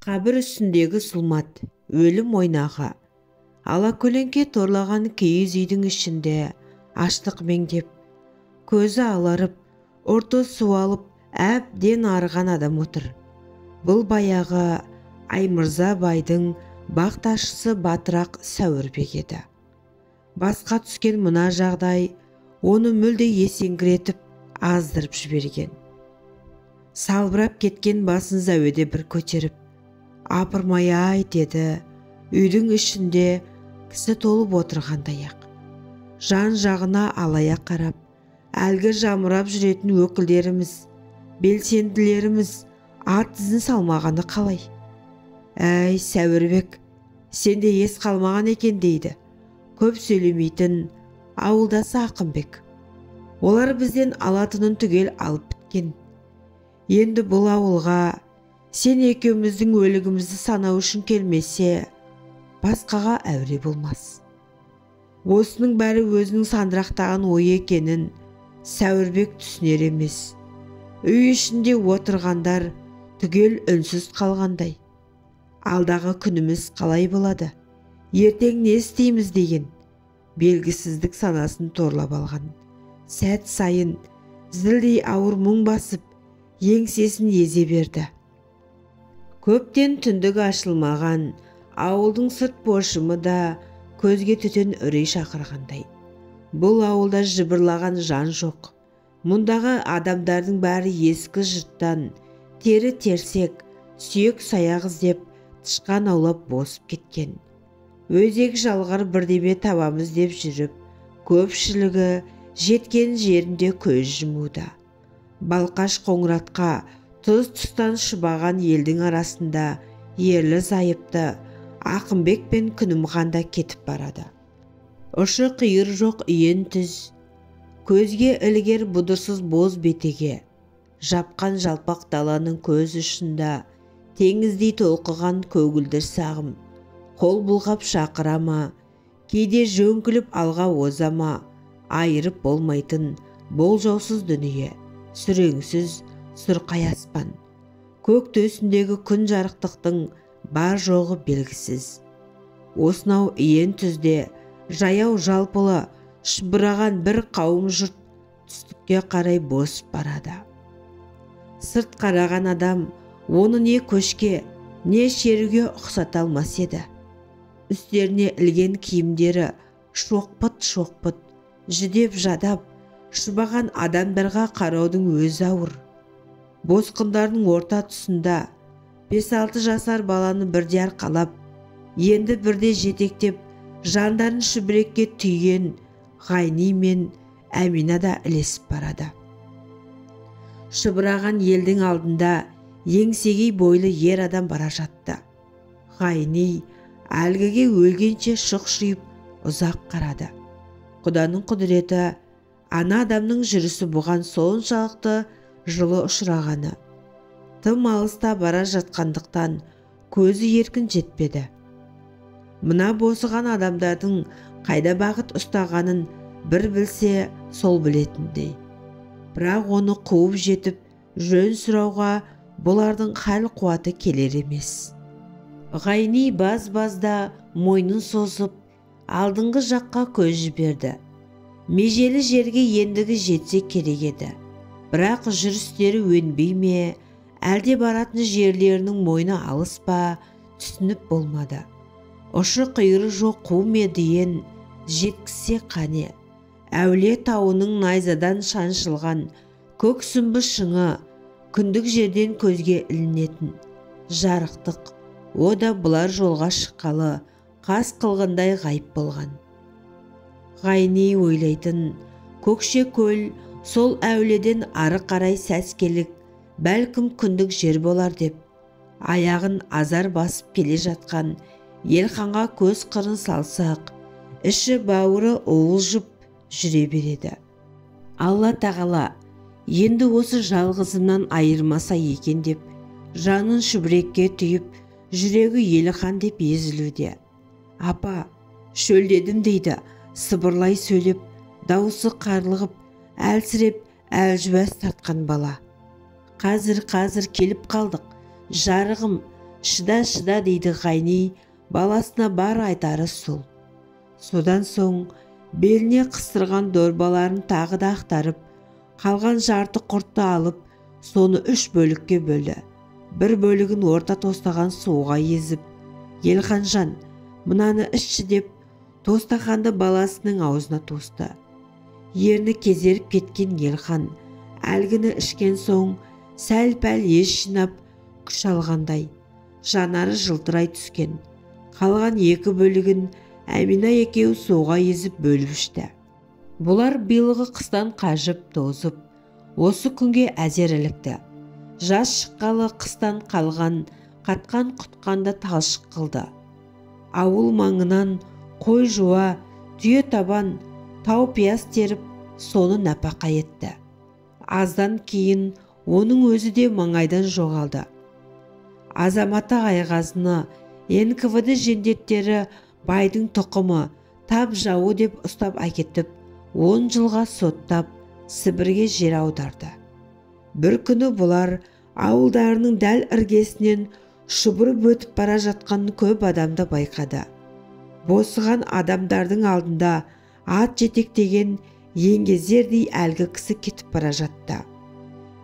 Қабір үстіндегі зұлмат, өлім ойнағы. Алакөлеңке торлаған киіз үйдің ішінде аштық меңдеп, көзі аларып, ұрты суалып, әбден арыған адам отыр. Бұл баяғы Аймырза байдың бақташысы батырақ Сәуірбек еді. Басқа түскен мына жағдай оны мүлде есеңгіретіп, аздырып жіберген. Салбырап кеткен басын зәуеде бір көтеріп, апырмай-ай деді, үйдің ішінде кісі толып отырғандай-ақ. Жан-жағына алая қарап, әлгі жамырап жүретін өкілдеріміз, белсенділеріміз ат ізін салмағаны қалай? Әй, Сәуірбек, сенде ес қалмаған екен дейді. Көп сөйлемейтін ауылдасы Ақынбек. Олар бізден алатынын түгел алып біткен. Енді бұл ауылға сен екеуміздің өлігімізді санау үшін келмесе, басқаға әуре болмас. Осының бәрі өзінің сандырақтаған ойы екенін Сәуірбек түсінер емес. Үй ішінде отырғандар түгел үнсіз қалғандай. Алдағы күніміз қалай болады? Ертең не істейміз деген белгісіздік санасын торлап алған. Сәт сайын зілдей ауыр мұң басып, еңсесін езе берді. Көптен түндігі ашылмаған ауылдың сырт пошымы да көзге түтін үрей шақырғандай. Бұл ауылда жыбырлаған жан жоқ. Мұндағы адамдардың бәрі ескі жұрттан тері терсек, сүйек саяқ іздеп, тышқан аулап босып кеткен. Өзек жалғар бірдеме табамыз деп жүріп, көпшілігі жеткен жерінде көз жұмуда. Балқаш Қоңыратқа тұз-тұстан шұбаған елдің арасында ерлі зайыпты Ақынбек пен Күнімхан да кетіп барады. Ұшы қиыр жоқ иен түз, көзге ілігер бұдырсыз боз бетеге, жапқан жалпақ даланың көз ұшында теңіздей толқыған көгілдір сағым, қол бұлғап шақыра ма, кейде жөңкіліп алға оза ма, айырып болмайтын болжаусыз дүние, сүреңсіз сұрқай аспан. Көк төсіндегі күн жарықтықтың бар жоғы белгісіз. Осынау иен түзде жаяу жалпылы шұбыраған бір қауым жұрт түстікке қарай босып барады. Сырт қараған адам оны не көшке, не шеруге ұқсата алмас еді. Үстеріне ілген киімдері шоқпыт-шоқпыт, жүдеп-жадап, шұбаған адамдарға қараудың өзі ауыр. Босқындардың орта тұсында 5-6 жасар баланы бірде арқалап, енді бірде жетектеп, жандарын шүберекке түйген Ғайни мен Әмина да ілесіп барады. Шұбыраған елдің алдында еңсегей бойлы ер адам бара жатты. Ғайни әлгіге өлгенше шұқшиып ұзақ қарады. Құданың құдіреті, ана адамның жүрісі бұған соншалықты жылы ұшырағаны. Тым алыста бара жатқандықтан көзі еркін жетпеді. Мына босыған адамдардың қайда бағыт ұстағанын бір білсе, сол білетіндей. Бірақ оны қуып жетіп, жөн сұрауға бұлардың хал қуаты келер емес. Ғайни баз-базда мойнын созып, алдыңғы жаққа көз жіберді. Межелі жерге ендігі жетсе керек еді. Бірақ жүрістері өнбей ме, әлде баратын жерлерінің мойны алыс па, түсініп болмады. Ұшы қиыры жоқ қу медиен жеткізсе қане. Әулие тауының найзадан шаншылған көк сүмбі шыңы күндік жерден көзге ілінетін жарықтық. О да бұлар жолға шыққалы қас қылғындай ғайып болған. Ғайни ойлайтын Көкше көл сол әулиеден ары қарай сәскелік, бәлкім күндік жер болар деп, аяғын азар басып келе жатқан Елханға көз қырын салсақ, іші бауыры уылжып жүре береді. Алла тағала енді осы жалғызымнан айырмаса екен деп, жанын шүберекке түйіп, жүрегі Елхан деп езілуде. Апа, шөлдедім дейді, сыбырлай сөйлеп, даусы қарлығып, әлсіреп, әлжуаз тартқан бала. Қазір-қазір келіп қалдық, жарығым, Шыда, шыда дейді Ғайни, баласына бар айтары сол. Содан соң беліне қыстырған дорбаларын тағы да ақтарып, қалған жарты құртты алып, соны 3 бөлікке бөлді. Бір бөлігін орта тостаған суға езіп, Елханжан, мынаны ішші деп, тостақанды баласының аузына тосты. Ерні кезеріп кеткен Елхан, әлгіні ішкен соң сәл-пәл ес жинап, күш алғандай, жанары жылтырай түскен. Қалған 2 бөлігін Әмина екеуі суға езіп бөліп ішті. Бұлар биылғы қыстан қажып, тозып, осы күнге әзер ілікті. Жаз шыққалы қыстан қалған, қатқан құтқанды талшық қылды. Ауыл маңынан қой жуа, түйе табан, тау пияз теріп, соны нәпақа етті. Аздан кейін оның өзі де маңайдан жоғалды. Азаматы Айғазыны НКВД жендеттері байдың тұқымы, тап жауы деп ұстап әкетіп, 10 жылға соттап, Сібірге жер аударды. Бір күні бұлар ауылдарының дәл іргесінен шұбырып өтіп бара жатқан көп адамды байқады. Босыған адамдардың алдында ат жетектеген еңгезердей әлгі кісі кетіп бара жатты.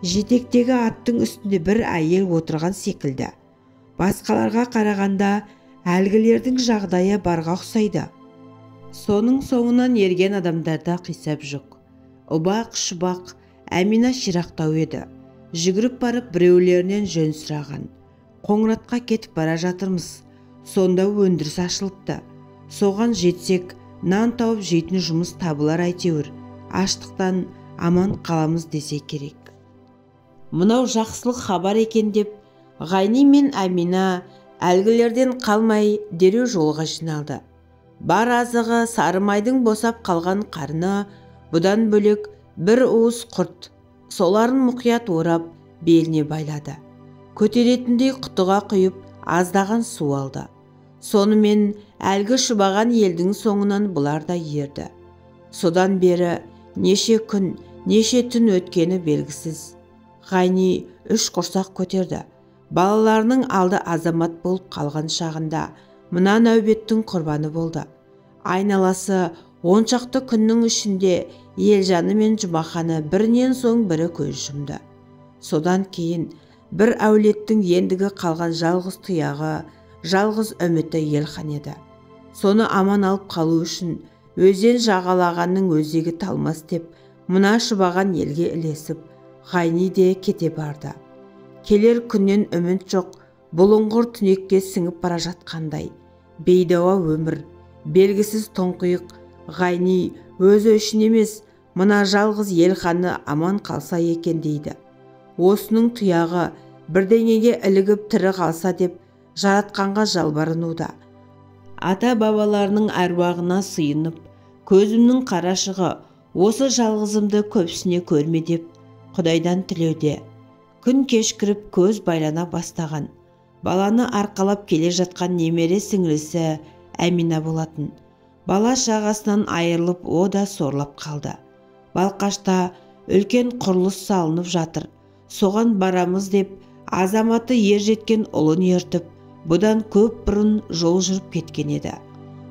Жетектегі аттың үстінде бір әйел отырған секілді. Басқаларға қарағанда әлгілердің жағдайы барға ұқсайды. Соның соңынан ерген адамдарда қисап жоқ. Ұбақ-шұбақ Әмина ширақтау еді. Жүгіріп барып біреулерінен жөн сұраған. Қоңыратқа кетіп бара жатырмыз. Сонда өндіріс ашылыпты. Соған жетсек, нан тауып жейтін жұмыс табылар әйтеуір. Аштықтан аман қаламыз десе керек. Мынау жақсылық хабар екен деп, Ғайни мен Әмина әлгілерден қалмай дереу жолға жиналды. Бар азығы сарымайдың босап қалған қарны, бұдан бөлек бір уыс құрт, соларын мұқият орап беліне байлады. Көтеретіндей құтыға құйып аздаған су алды. Сонымен әлгі шұбаған елдің соңынан бұлар да ерді. Содан бері неше күн, неше түн өткені белгісіз. Ғайни 3 құрсақ көтерді. Балаларының алды азамат болып қалған шағында мына нәубеттің құрбаны болды. Айналасы 10 шақты күннің ішінде Елжаны мен Жұмаханы бірінен соң бірі көз жұмды. Содан кейін бір әулеттің ендігі қалған жалғыз тұяғы, жалғыз үміті Елхан еді. Соны аман алып қалу үшін өзен жағалағанның өзегі талмас деп мына шұбаған елге ілесіп, Ғайни де кете барды. Келер күннен үміт жоқ, бұлыңғыр түнекке сіңіп бара жатқандай. Бейдауа өмір, белгісіз тұңғиық. Ғайни өзі үшін емес, мына жалғыз Елханы аман қалса екен дейді. Осының тұяғы бірдеңеге ілігіп тірі қалса деп жаратқанға жалбарынуда. Ата-бабаларының әруағына сыйынып, көзімнің қарашығы, осы жалғызымды көпсіне көрме деп Құдайдан тілеуде. Күн кешкіріп көз байлана бастаған. Баланы арқалап келе жатқан немере сіңлісі Әмина болатын. Бала шағасынан айырылып, о да сорлап қалды. Балқашта үлкен құрылыс салынып жатыр. Соған барамыз деп, азаматы ер жеткен ұлын ертіп, бұдан көп бұрын жол жүріп кеткен еді.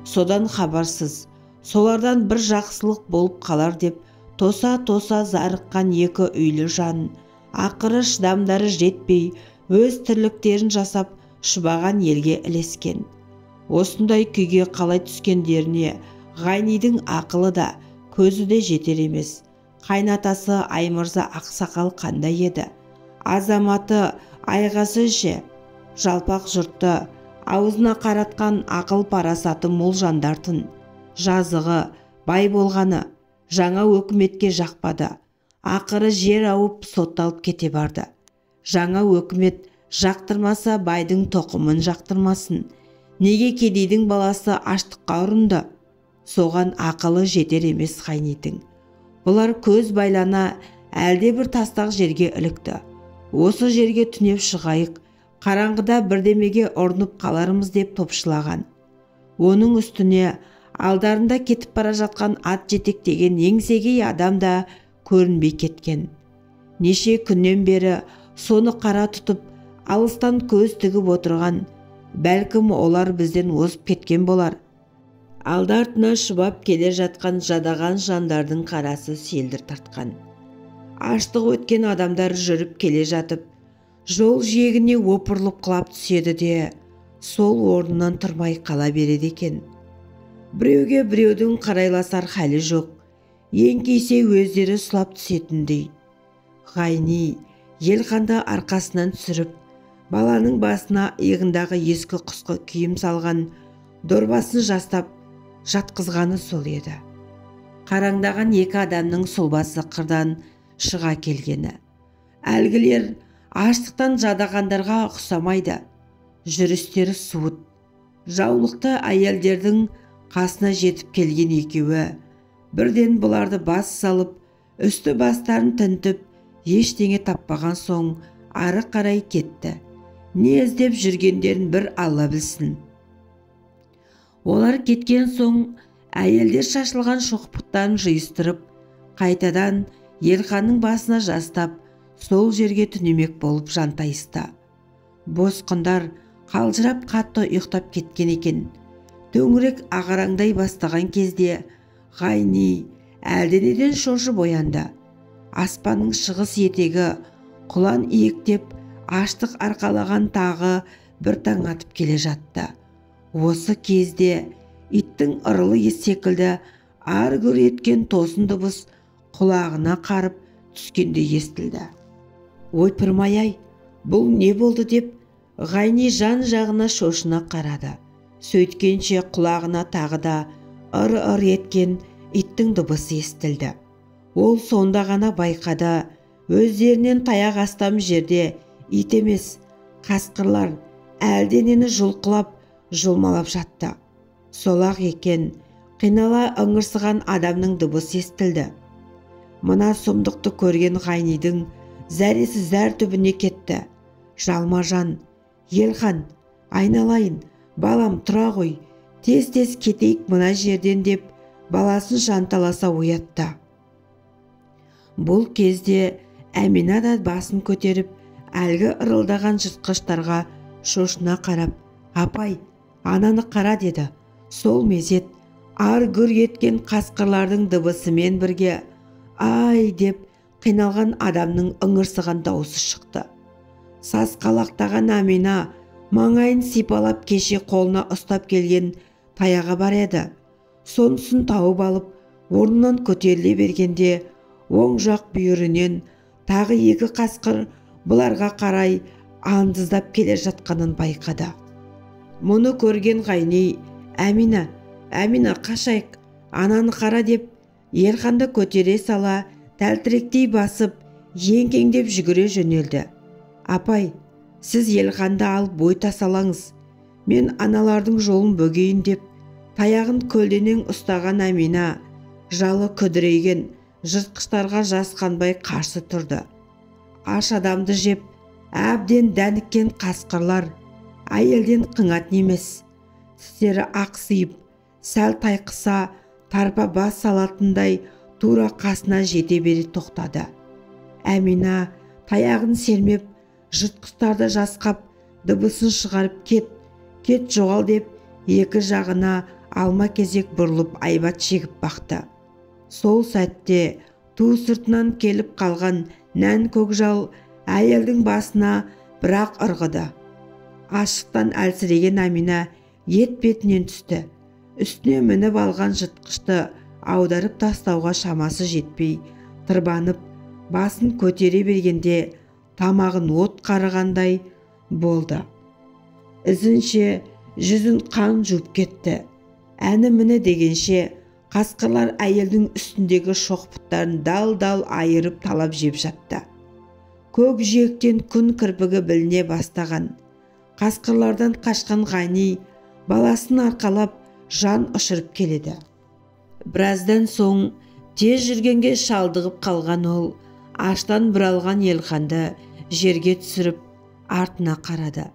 Содан хабарсыз, солардан бір жақсылық болып қалар деп, тоса-тоса зарыққан екі үйлі жан, ақыры шыдамдары жетпей, өз тірліктерін жасап, шұбаған елге ілескен. Осындай күйге қалай түскендеріне Ғайнидің ақылы да, көзі де жетер емес. Қайнатасы Аймырза ақсақал қандай еді? Азаматы Айғасы ше, жалпақ жұртты аузына қаратқан ақыл парасаты мол жандартын. Жазығы бай болғаны жаңа өкіметке жақпады. Ақыры жер ауып сотталып кете барды. Жаңа өкімет жақтырмаса байдың тоқымын жақтырмасын. Неге кедейдің баласы аштыққа ұрынды? Соған ақылы жетер емес Ғайнидің. Бұлар көз байлана әлде бір тастақ жерге ілікті. Осы жерге түнеп шығайық, қараңғыда бірдемеге ұрынып қалармыз деп топшылаған. Оның үстіне алдарында кетіп бара жатқан ат жетектеген еңсегей адам да көрінбей кеткен. Неше күннен бері соны қара тұтып, Алыстан көз тігіп отырған, бәлкім олар бізден озып кеткен болар. Алды артына шұбап келе жатқан жадаған жандардың қарасы селдір тартқан. Аштық өткен адамдар жүріп келе жатып, жол жиегіне опырылып құлап түседі де, сол орнынан тұрмай қала береді екен. Біреуге біреудің қарайласар халі жоқ, еңкейсе өздері сұлап түсетіндей. Ғайни Елханды арқасынан түсіріп, баланың басына иығындағы ескі құсқы киім салған дорбасын жастап жатқызғаны сол еді. Қараңдаған екі адамның сұлбасы қырдан шыға келгені. Әлгілер аштықтан жадағандарға ұқсамайды. Жүрістері суыт. Жаулықты әйелдердің қасына жетіп келген екеуі бірден бұларды бас салып, үсті бастарын тінтіп, ештеңе таппаған соң ары қарай кетті. Не іздеп жүргендерін бір Алла білсін. Олар кеткен соң әйелдер шашылған шоқпыттарын жиыстырып, қайтадан Елханның басына жастап, сол жерге түнемек болып жантайысты. Босқындар қалжырап қатты ұйықтап кеткен екен. Төңірек ағараңдай бастаған кезде Ғайни әлденеден шошып оянды. Аспанның шығыс етегі құлан иектеп, аштық арқалаған тағы бір таң атып келе жатты. Осы кезде иттің ырылы секілді ар-гүр еткен тосын дыбыс құлағына қарып түскенде естілді. Ойпырмай-ай, бұл не болды деп Ғайни жан-жағына шошына қарады. Сөйткенше құлағына тағы да ыр-ыр еткен иттің дыбысы естілді. Ол сонда ғана байқады, өздерінен таяқ астам жерде ит емес, қасқырлар әлденені жұлқылап, жұлмалап жатты. Солақ екен, қинала ыңырсыған адамның дыбысы естілді. Мына сұмдықты көрген Ғайнидің зәресі зәр түбіне кетті. Жалма-жан, Елхан, айналайын, балам тұра ғой, тез-тез кетейік мына жерден деп баласын жанталаса оятты. Бұл кезде Әмина да басын көтеріп, әлгі ырылдаған жыртқыштарға шошына қарап, апай, ананы қара деді. Сол мезет ар-гүр еткен қасқырлардың дыбысымен бірге ай деп қиналған адамның ыңырсыған даусы шықты. Сасқалақтаған Әмина маңайын сипалап кеше қолына ұстап келген таяғы бар еді. Сонысын тауып алып, орнынан көтеріле бергенде оң жақ бүйірінен тағы екі қасқыр бұларға қарай андыздап келе жатқанын байқады. Мұны көрген Ғайни, Әмина, Әмина қашайық, ананы қара деп Елханды көтере сала тәлтіректей басып, еңкеңдеп жүгіре жөнелді. Апай, сіз Елханды алып бой тасалаңыз, мен аналардың жолын бөгейін деп таяғын көлденең ұстаған Әмина жалы күдірейген жыртқыштарға жасқанбай қарсы тұрды. Аш адамды жеп, әбден дәніккен қасқырлар әйелден қыңатын емес. Тістері ақсиып, сәл тайқыса тарпа бас салатындай тура қасына жете бере тоқтады. Әмина таяғын сермеп, жыртқыштарды жасқап, дыбысын шығарып кет, кет жоғал деп екі жағына алма кезек бұрылып айбат шегіп бақты. Сол сәтте ту сыртынан келіп қалған нән көкжал әйелдің басына бірақ ырғыды. Ашықтан әлсіреген Әмина ет бетінен түсті. Үстіне мініп алған жыртқышты аударып тастауға шамасы жетпей, тырбанып, басын көтере бергенде тамағын от қарығандай болды. Ізінше жүзін қан жуып кетті. Әні-міні дегенше қасқырлар әйелдің үстіндегі шоқпыттарын дал-дал айырып талап жеп жатты. Көк жиектен күн кірпігі біліне бастаған. Қасқырлардан қашқан Ғайни баласын арқалап жан ұшырып келеді. Біраздан соң тез жүргенге шалдығып қалған ол аштан бұралған Елханды жерге түсіріп артына қарады.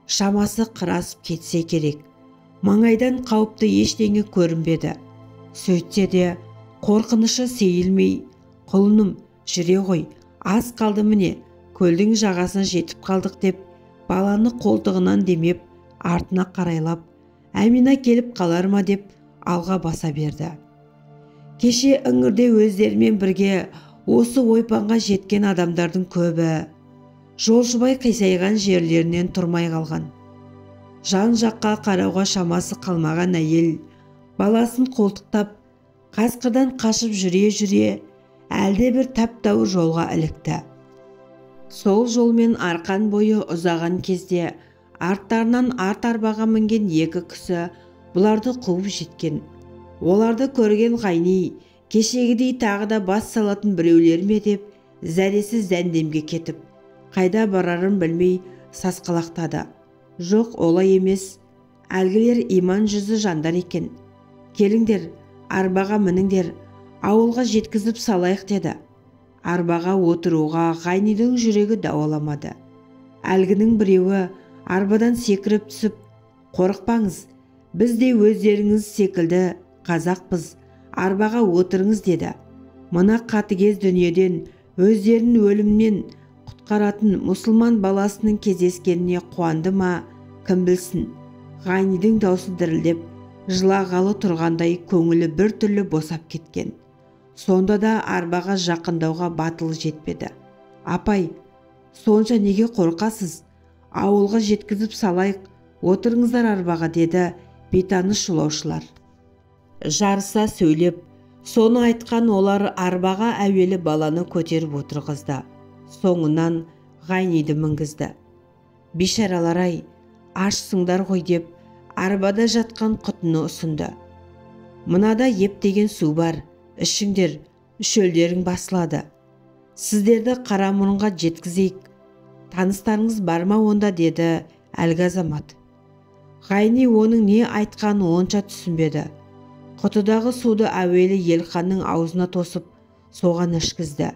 Шамасы қырасып кетсе керек. Маңайдан қауіпті ештеңе көрінбеді. Сөйтсе де қорқынышы сейілмей, құлыным, жүре ғой, аз қалды міне, көлдің жағасына жетіп қалдық деп Баланы қолтығынан демеп, артына қарайлап, Әмина келіп қалар ма деп алға баса берді. Кеше іңірде өздерімен бірге осы ойпаңға жеткен адамдардың көбі жолшыбай қисайған жерлерінен тұрмай қалған. Жан жаққа қарауға шамасы қалмаған әйел баласын қолтықтап, қасқырдан қашып жүре-жүре әлде бір тәп-тәуір жолға ілікті. Сол жолмен арқан бойы ұзаған кезде арттарынан арт арбаға мінген екі кісі бұларды қуып жеткен. Оларды көрген Ғайни кешегідей тағы да бас салатын біреулер ме деп зәресі зәндемге кетіп, қайда барарын білмей сасқалақтады. Жоқ, олай емес, әлгілер иман жүзі жандар екен. Келіңдер, арбаға мініңдер, ауылға жеткізіп салайық деді. Арбаға отыруға Ғайнидің жүрегі дауаламады. Әлгінің біреуі арбадан секіріп түсіп, қорықпаңыз, біз де өздеріңіз секілді қазақпыз, арбаға отырыңыз деді. Мына қатыгез дүниеден өздерін өлімнен құтқаратын мұсылман баласының кездескеніне қуанды ма, кім білсін. Ғайнидің даусы дірілдеп, жылағалы тұрғандай көңілі бір түрлі босап кеткен. Сонда да арбаға жақындауға батылы жетпеді. Апай, сонша неге қорқасыз? Ауылға жеткізіп салайық, отырыңыздар арбаға деді бейтаныс жолаушылар. Жарыса сөйлеп, соны айтқан олар арбаға әуелі баланы көтеріп отырғызды. Соңынан Ғайниді мінгізді. Бейшаралар-ай, ашсыңдар ғой деп арбада жатқан құтыны ұсынды. Мынада ептеген су бар, ішіңдер, шөлдерің басылады. Сіздерді Қарамұрынға жеткізейік. Таныстарыңыз бар ма онда деді әлгі азамат. Ғайни оның не айтқанын онша түсінбеді. Құтыдағы суды әуелі Елханның аузына тосып, соған ішкізді.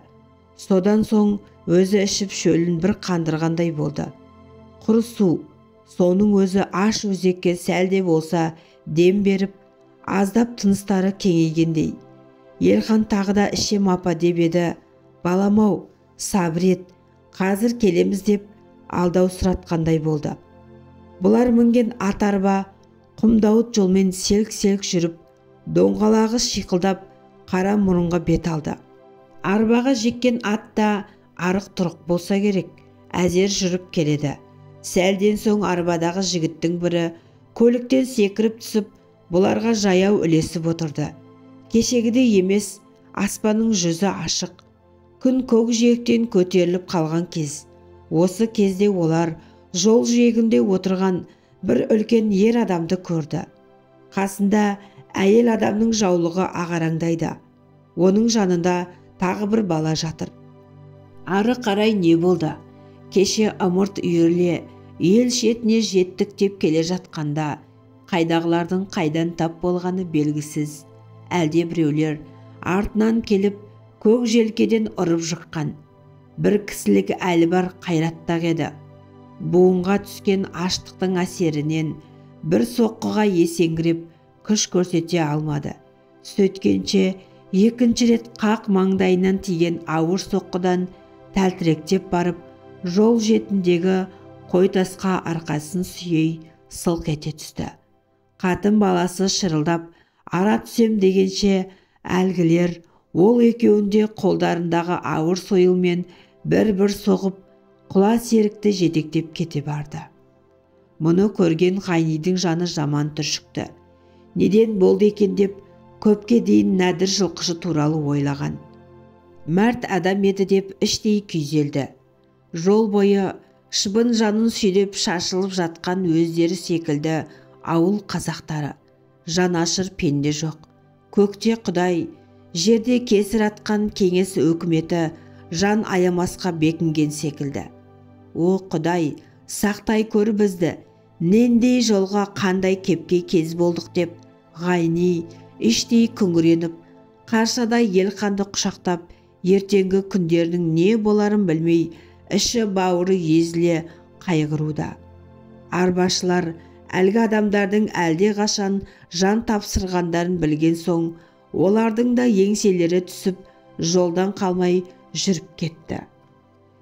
Содан соң өзі ішіп шөлін бір қандырғандай болды. Құр су, соның өзі аш өзекке сәл де болса дем беріп, аздап тыныстары кеңейгендей. Елхан тағы да ішем апа деп еді, балам-ау, сабыр ет, қазір келеміз деп алдау сұратқандай болды. Бұлар мінген ат арба құмдауыт жолмен селк-селк жүріп, доңғалағы шиқылдап қара мұрынға бет алды. Арбаға жеккен ат та арық тұрық болса керек, әзер жүріп келеді. Сәлден соң арбадағы жігіттің бірі көліктен секіріп түсіп, бұларға жаяу ілесіп отырды. Кешегідей емес, аспанның жүзі ашық. Күн көк жиектен көтеріліп қалған кез. Осы кезде олар жол жиегінде отырған бір үлкен ер адамды көрді. Қасында әйел адамның жаулығы ағараңдайды. Оның жанында тағы бір бала жатыр. Ары қарай не болды? Кеше ымырт үйіріле, ел шетіне жеттік деп келе жатқанда, қайдағылардың қайдан тап болғаны белгісіз. Әлде біреулер артынан келіп, көк желкеден ұрып жыққан. Бір кісілік әлі бар қайраттақ еді. Буынға түскен аштықтың әсерінен бір соққыға есеңгіреп күш көрсете алмады. Сөйткенше екінші рет қақ маңдайынан тиген ауыр соққыдан тәлтіректеп барып, жол жетіндегі қойтасқа арқасын сүйей сылқ ете түсті. Қатын баласы шырылдап, ара түсем дегенше әлгілер ол екеуінде қолдарындағы ауыр сойылмен бір-бір соғып, құла серікті жетектеп кете барды. Мұны көрген Ғайнидің жаны жаман түршікті. Неден болды екен деп көпке дейін Нәдір жылқышы туралы ойлаған. Мәрт адам еді деп іштей күйзелді. Жол бойы шыбын жанын сүйреп шашылып жатқан өздері секілді ауыл қазақтары. Жанашыр пенде жоқ. Көкте Құдай, жерде кесір атқан кеңес өкіметі жан аямасқа бекінген секілді. О Құдай, сақтай көр бізді, нендей жолға қандай кепке кез болдық деп Ғайни іштей күңіреніп, қаршадай Елханды құшақтап, ертеңгі күндерінің не боларын білмей, іші бауыры езіле қайғыруда. Арбашылар әлгі адамдардың әлде қашан жан тапсырғандарын білген соң, олардың да еңселері түсіп, жолдан қалмай жүріп кетті.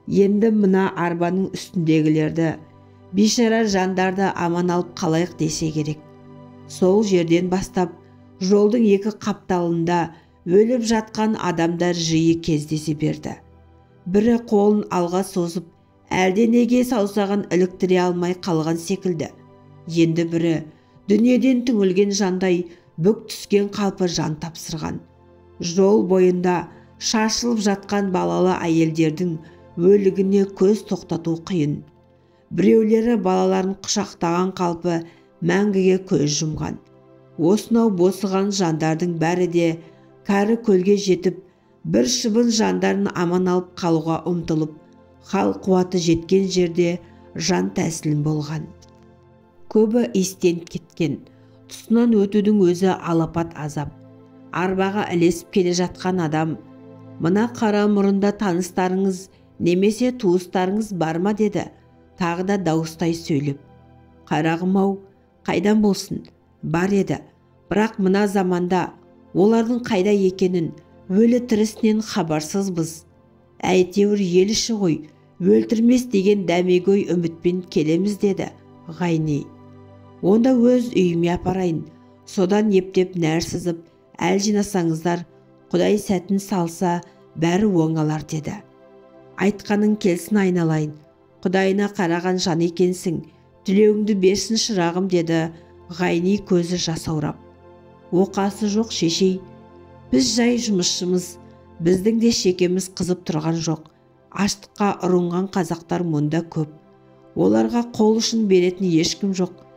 Енді мына арбаның үстіндегілерді Бейшара жандарды аман алып қалайық десе керек. Сол жерден бастап жолдың екі қапталында өліп жатқан адамдар жиі кездесе берді. Бірі қолын алға созып, әлденеге саусағын іліктіре алмай қалған секілді. Енді бірі дүниеден түңілген жандай бүк түскен қалпы жан тапсырған. Жол бойында шашылып жатқан балалы әйелдердің өлігіне көз тоқтату қиын. Біреулері балаларын құшақтаған қалпы мәңгіге көз жұмған. Осынау босыған жандардың бәрі де кәрі көлге жетіп, бір шыбын жандарын аман алып қалуға ұмтылып, хал қуаты жеткен жерде жан тәсілім болған. Көбі естен кеткен, тұсынан өтудің өзі алапат азап. Арбаға ілесіп келе жатқан адам, мына қара мұрында таныстарыңыз немесе туыстарыңыз бар ма деді, тағы да дауыстай сөйлеп. Қарағым-ау, қайдан болсын, бар еді, бірақ мына заманда олардың қайда екенін, өлі тірісінен хабарсызбыз. Әйтеуір ел іші ғой, өлтірмес деген дәмегөй үмітпен келеміз деді Ғайни. Онда өз үйіме апарайын, содан ептеп нәр сызып, әл жинасаңыздар, Құдай сәтін салса, бәрі оңалар деді. Айтқаның келсін айналайын, Құдайына қараған жан екенсің, тілеуіңді берсін шырағым деді Ғайни көзі жасаурап. Оқасы жоқ шешей, біз жай жұмысшымыз, біздің де шекеміз қызып тұрған жоқ. Аштыққа ұрынған қазақтар мұнда көп. Оларға қол ұшын беретін ешкім жоқ.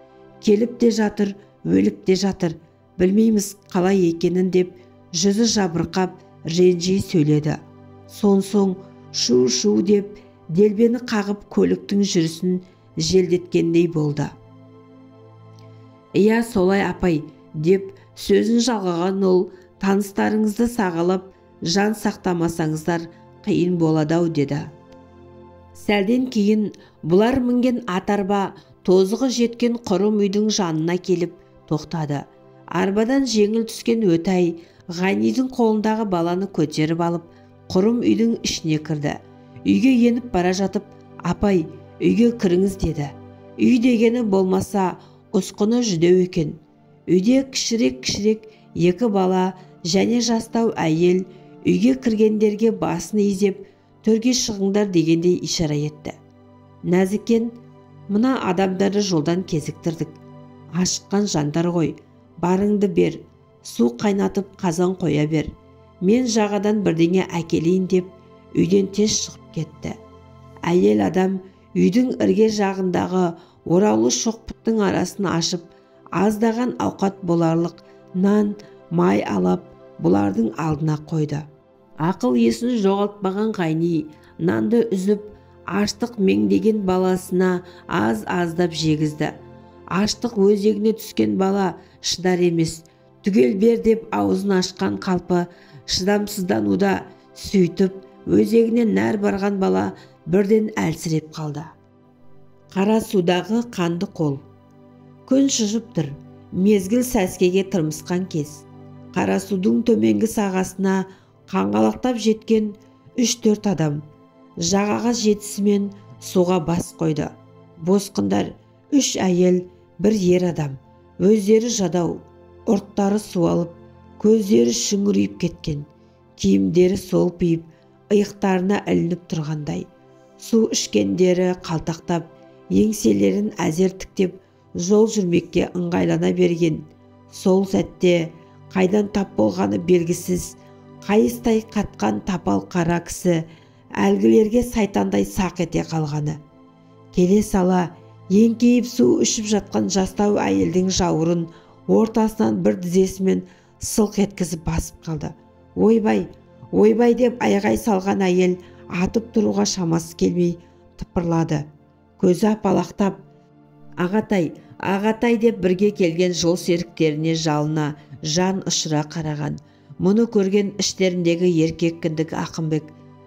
Келіп те жатыр, өліп те жатыр, білмейміз қалай екенін деп жүзі жабырқап ренжи сөйледі. Сонсоң шу-шу деп делбені қағып көліктің жүрісін желдеткендей болды. Иә, солай апай, деп сөзін жалғаған ол, таныстарыңызды сағалап, жан сақтамасаңыздар қиын болады-ау деді. Сәлден кейін бұлар мінген ат арба тозығы жеткен құрым үйдің жанына келіп тоқтады. Арбадан жеңіл түскен Өтай Ғайнидің қолындағы баланы көтеріп алып, құрым үйдің ішіне кірді. Үйге еніп бара жатып, апай, үйге кіріңіз деді. Үй дегені болмаса, ұсқыны жүдеу екен. Үйде кішірек-кішірек екі бала және жастау әйел үйге кіргендерге басын изеп, төрге шығыңдар дегендей ишара етті. Нәзікен, мына адамдарды жолдан кезіктірдік. Ашыққан жандар ғой, барыңды бер, су қайнатып қазан қоя бер. Мен жағадан бірдеңе әкелейін деп үйден тез шығып кетті. Әйел адам үйдің ірге жағындағы ораулы шоқпыттың арасын ашып, аздаған ауқат боларлық нан, май алап, бұлардың алдына қойды. Ақыл есін жоғалтпаған Ғайни нанды үзіп, аштық меңдеген баласына аз-аздап жегізді. Аштық өзегіне түскен бала шыдар емес, түгел бер деп аузын ашқан қалпы шыдамсыздануда, сөйтіп өзегіне нәр барған бала бірден әлсіреп қалды. Қара судағы қанды қол. Күн шыжып тұр, мезгіл сәскеге тырмысқан кез. Қара судың төменгі сағасына қаңғалақтап жеткен 3-4 адам жағаға жетісімен суға бас қойды. Босқындар 3 әйел, 1 ер адам, өздері жадау, ұрттары суалып, көздері шүңірейіп кеткен, киімдері солпиып, иықтарына ілініп тұрғандай. Су ішкендері қалтақтап, еңселерін әзер тіктеп, жол жүрмекке ыңғайлана берген. Сол сәтте қайдан тап болғаны белгісіз, қайыстай қатқан тапал қара кісі әлгілерге сайтандай сақ ете қалғаны. Келе сала еңкейіп су ішіп жатқан жастау әйелдің жауырын ортасынан бір тізесімен сылқ еткізіп басып қалды. Ойбай, ойбай деп айғай салған әйел атып тұруға шамасы келмей тыпырлады. Көзі апалақтап, ағатай, ағатай деп бірге келген жол серіктеріне жалына жан ұшыра қараған. Мұны көрген іштеріндегі еркек кіндік Ақынбек,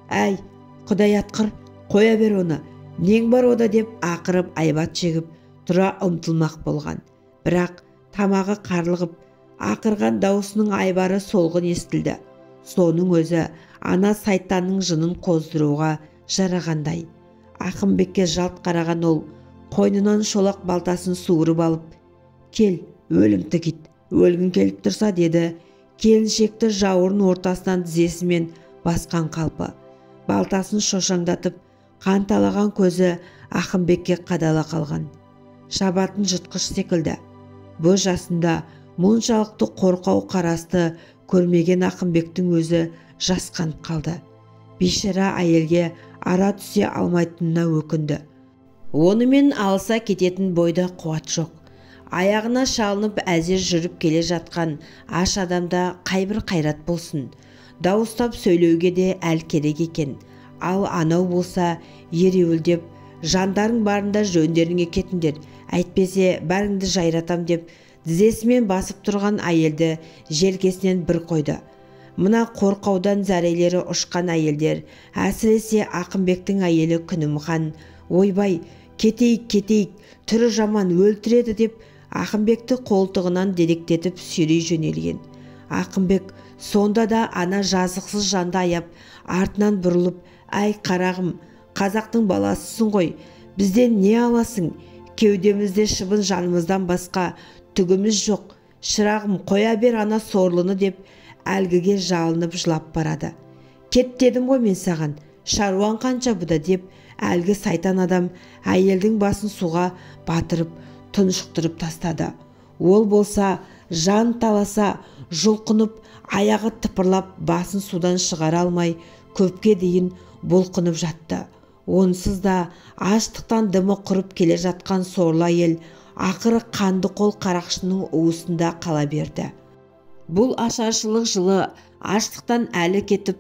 әй, Құдай атқыр, қоя бер оны, нең бар ода деп ақырып айбат шегіп тұра ұмтылмақ болған. Бірақ тамағы қарлығып, ақырған даусының айбары солғын естілді. Соның өзі ана сайтанның жынын қоздыруға жарағандай. Ақынбекке жалт қараған ол, Қойнынан шолақ балтасын суырып алып, «Кел, өлімтік ит, өлгің келіп тұрса», деді. Келіншекті жауырын ортасынан тізесімен басқан қалпы. Балтасын шошаңдатып, қанталаған көзі Ақымбекке қадала қалған. Шабатын жыртқыш секілді. Бұл жасында мұншалықты қорқау қарасты көрмеген Ақымбектің өзі жасқанып қалды. Бейшара әйелге ара түсе алмайтынына өкінді. Онымен алыса кететін бойда қуат жоқ. Аяғына шалынып әзер жүріп келе жатқан аш адамда қайбір қайрат болсын. Дауыстап сөйлеуге де әл керек екен. Ал анау болса ереуілдеп, жандарың барында жөндеріңе кетіңдер, әйтпесе бәріңді жайратам деп тізесімен басып тұрған әйелді желкесінен бір қойды. Мына қорқаудан зәрелері ұшқан әйелдер, әсіресе Ақымбектің әйелі Күнімхан, ойбай, кетейік, кетейік, түрі жаман, өлтіреді деп Ақымбекті қолтығынан дедектетіп сүйрей жөнелген. Ақымбек сонда да ана жазықсыз жанды аяп, артынан бұрылып, «Әй, қарағым, қазақтың баласысың ғой, бізден не аласың? Кеудемізде шыбын жанымыздан басқа түгіміз жоқ. Шырағым, қоя бер ана сорлыны» деп әлгіге жалынып жылап барады. «Кет дедім ғой мен саған, шаруаң қанша бұда» деп әлгі сайтан адам әйелдің басын суға батырып, тұншықтырып тастады. Ол болса жан таласа жұлқынып, аяғы тыпырлап, басын судан шығара алмай көпке дейін бұлқынып жатты. Онсыз да аштықтан дымы құрып келе жатқан сорлы әйел ақыры қанды қол қарақшының уысында қала берді. Бұл ашаршылық жылы аштықтан әлі кетіп,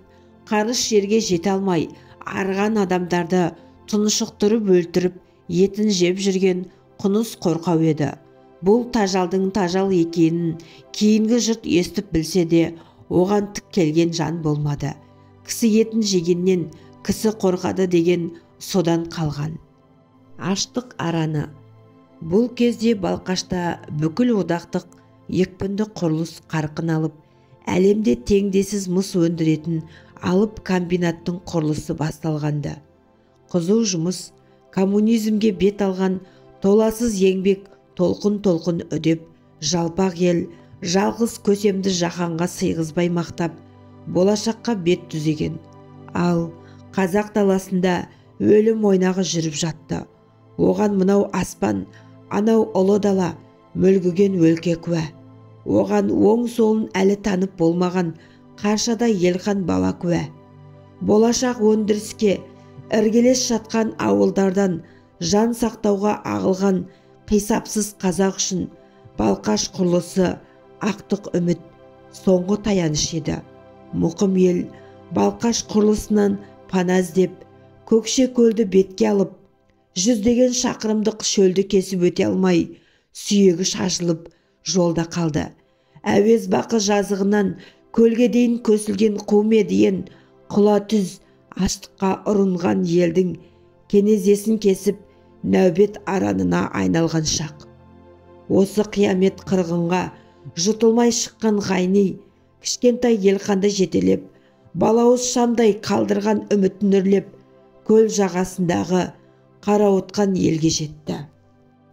қарыс жерге жете алмай, арған адамдарды тұншықтырып өлтіріп, етін жеп жүрген құныс қорқау еді. Бұл тажалдың тажал екенін кейінгі жұрт естіп білсе де, оған тік келген жан болмады. Кісі етін жегеннен кісі қорқады деген содан қалған. Аштық араны. Бұл кезде Балқашта бүкіл одақтық екпінді құрылыс қарқын алып, әлемде теңдесіз мыс өндіретін алып комбинаттың құрылысы басталғанды. Қызу жұмыс, коммунизмге бет алған толасыз еңбек толқын-толқын үдеп, жалпақ ел, жалғыз көсемді жаһанға сыйғызбай мақтап, болашаққа бет түзеген. Ал қазақ даласында өлім ойнағы жүріп жатты. Оған мынау аспан, анау ұлы дала, мүлгіген өлке куә. Оған оң солын әлі танып болмаған қаршада Елхан бала куә. Болашақ өндіріске іргелес жатқан ауылдардан жан сақтауға ағылған қисапсыз қазақ үшін Балқаш құрылысы ақтық үміт, соңғы таяныш еді. Мұқым ел Балқаш құрылысынан пана іздеп, Көкше көлді бетке алып, жүздеген шақырымдық шөлді кесіп өте алмай, сүйегі шашылып жолда қалды. Әуез бақы жазығынан көлге дейін көсілген қумедиен құла түз аштыққа ұрынған елдің кенезесін кесіп, нәубет аранына айналған шақ. Осы қиямет қырғынға жұтылмай шыққан Ғайни кішкентай Елханды жетелеп, балауыз шамдай қалдырған үмітін үрлеп, көл жағасындағы қарауытқан елге жетті.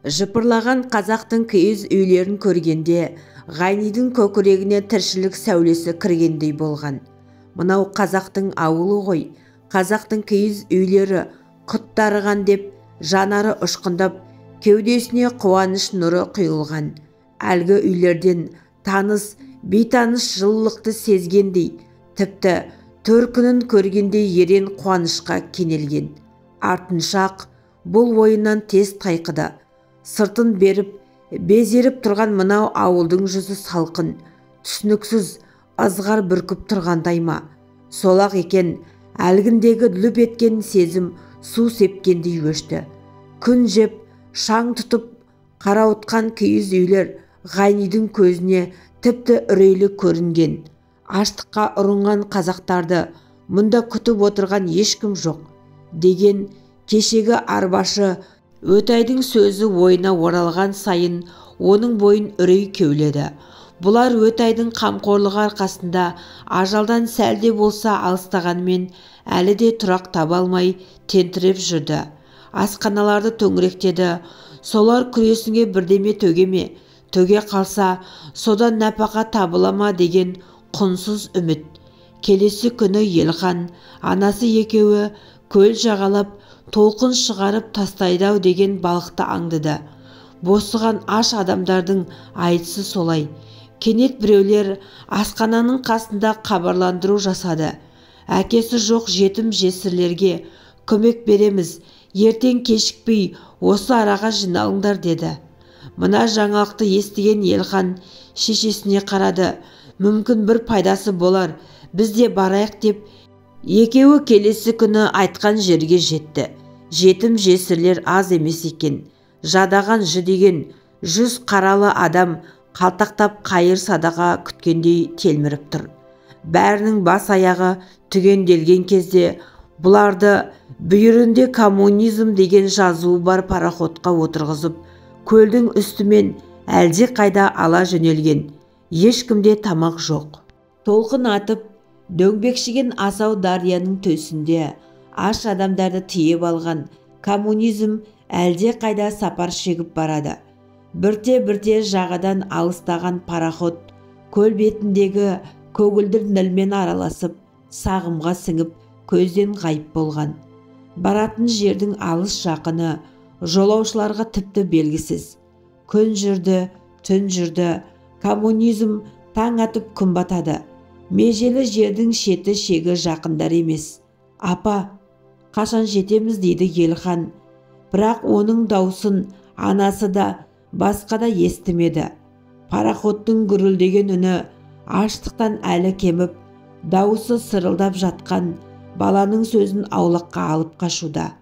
Жыпырлаған қазақтың киіз үйлерін көргенде Ғайнидің көкірегіне тіршілік сәулесі кіргендей болған. Мынау қазақтың ауылы ғой, қазақтың киіз үйлері құттарыған деп жанары ұшқындап, кеудесіне қуаныш нұры құйылған. Әлгі үйлерден таныс, бейтаныс жылылықты сезгендей, тіпті төркінін көргендей ерен қуанышқа кенелген. Артынша-ақ бұл ойынан тез тайқыды. Сыртын беріп, безеріп тұрған мынау ауылдың жүзі салқын, түсініксіз, ызғар бүркіп тұрғандай ма? Солақ екен, әлгіндегі лүп еткен сезім су сепкендей өшті. Күн жеп, шаң тұтып, қарауытқан киіз үйлер Ғайнидің көзіне тіпті үрейлі көрінген. Аштыққа ұрынған қазақтарды мұнда күтіп отырған ешкім жоқ деген кешегі арбашы Өтайдың сөзі ойына оралған сайын оның бойын үрей кеуледі. Бұлар Өтайдың қамқорлығы арқасында ажалдан сәл де болса алыстағанмен әлі де тұрақ таба алмай тентіреп жүрді. Асқаналарды төңіректеді. Солар күресінге бірдеме төге ме, төге қалса, содан нәпақа табыла ма деген құнсыз үміт. Келесі күні Елхан, анасы екеуі көл жағалап, толқын шығарып тастайды-ау деген балықты аңдыды. Босыған аш адамдардың айтысы солай. Кенет біреулер асқананың қасында хабарландыру жасады. Әкесі жоқ жетім жесірлерге көмек береміз, ертең кешікпей осы араға жиналыңдар деді. Мына жаңалықты естіген Елхан шешесіне қарады. Мүмкін бір пайдасы болар, біз де барайық деп екеуі келесі күні айтқан жерге жетті. Жетім жесірлер аз емес екен. Жадаған жүдеген 100 қаралы адам қалтақтап қайыр садаға күткендей телміріп тұр. Бәрінің бас аяғы түгенделген кезде бұларды бүйірінде коммунизм деген жазуы бар пароходқа отырғызып, көлдің үстімен әлде қайда ала жөнелген. Ешкімде тамақ жоқ. Толқын атып, дөңбекшіген асау дарияның төсінде аш адамдарды тиеп алған коммунизм әлде қайда сапар шегіп барады. Бірте-бірте жағадан алыстаған пароход көл бетіндегі көгілдір нілмен араласып, сағымға сіңіп, көзден ғайып болған. Баратын жердің алыс жақыны жолаушыларға тіпті белгісіз. Күн жүрді, түн жүрді, коммунизм таң атып күн батады. Межелі жердің шеті шегі жақындар емес. Апа, қашан жетеміз дейді Елхан. Бірақ оның даусын анасы да басқа да естімеді. Пароходтың гүрілдеген үні аштықтан әлі кеміп, дауысы сырылдап жатқан баланың сөзін аулаққа алып қашуда.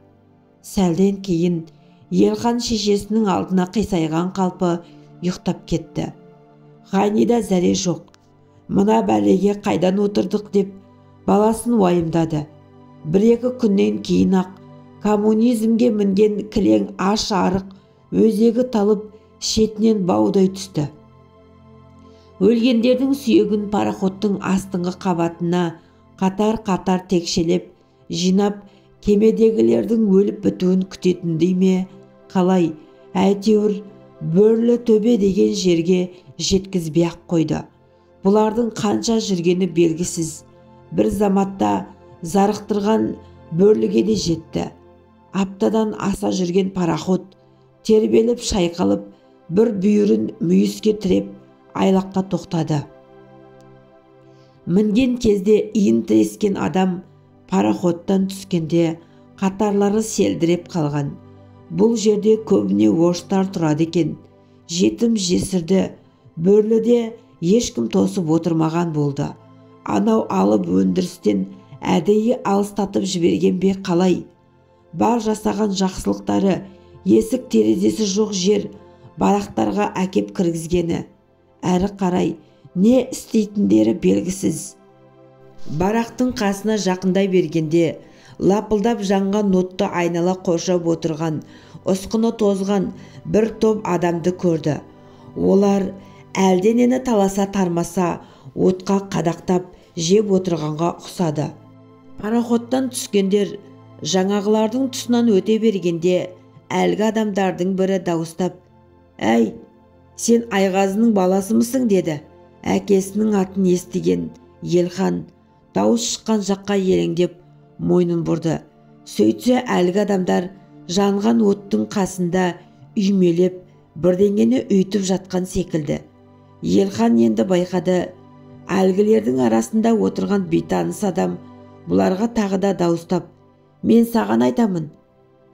Сәлден кейін Елхан шешесінің алдына қисайған қалпы ұйықтап кетті. Ғайнида зәре жоқ. Мына бәлеге қайдан отырдық деп баласын уайымдады. Бір-екі күннен кейін ақ коммунизмге мінген кілең аш арық өзегі талып шетінен баудай түсті. Өлгендердің сүйегін пароходтың астыңғы қабатына қатар-қатар текшелеп жинап, кемедегілердің өліп бітуін күтетіндей ме, қалай, әйтеуір Бөрлі төбе деген жерге жеткізбей-ақ қойды. Бұлардың қанша жүргені белгісіз. Бір заматта зарықтырған Бөрліге де жетті. Аптадан аса жүрген пароход тербеліп шайқалып, бір бүйірін мүйіске тіреп айлаққа тоқтады. Мінген кезде иін тірескен адам пароходтан түскенде қатарлары селдіреп қалған. Бұл жерде көбіне орыстар тұрады екен. Жетім жесірді Бөрліде ешкім тосып отырмаған болды. Анау алып өндірістен әдейі алыстатып жіберген бе қалай? Бар жасаған жақсылықтары есік терезесі жоқ жер барақтарға әкеп кіргізгені. Әрі қарай не істейтіндері белгісіз. Барақтың қасына жақындай бергенде лапылдап жанған отты айнала қоршап отырған, ұсқыны тозған бір топ адамды көрді. Олар әлденені таласа тармаса отқа қадақтап жеп отырғанға ұқсады. Пароходтан түскендер жаңағылардың тұсынан өте бергенде әлгі адамдардың бірі дауыстап, «Әй, сен Айғазының баласымысың?» деді. Әкесінің атын естіген Елхан дауыс шыққан жаққа елеңдеп мойнын бұрды. Сөйтсе әлгі адамдар жанған оттың қасында үймелеп бірдеңені үйтіп жатқан секілді. Елхан енді байқады, әлгілердің арасында отырған бейтаныс адам бұларға тағы да дауыстап, «Мен саған айтамын,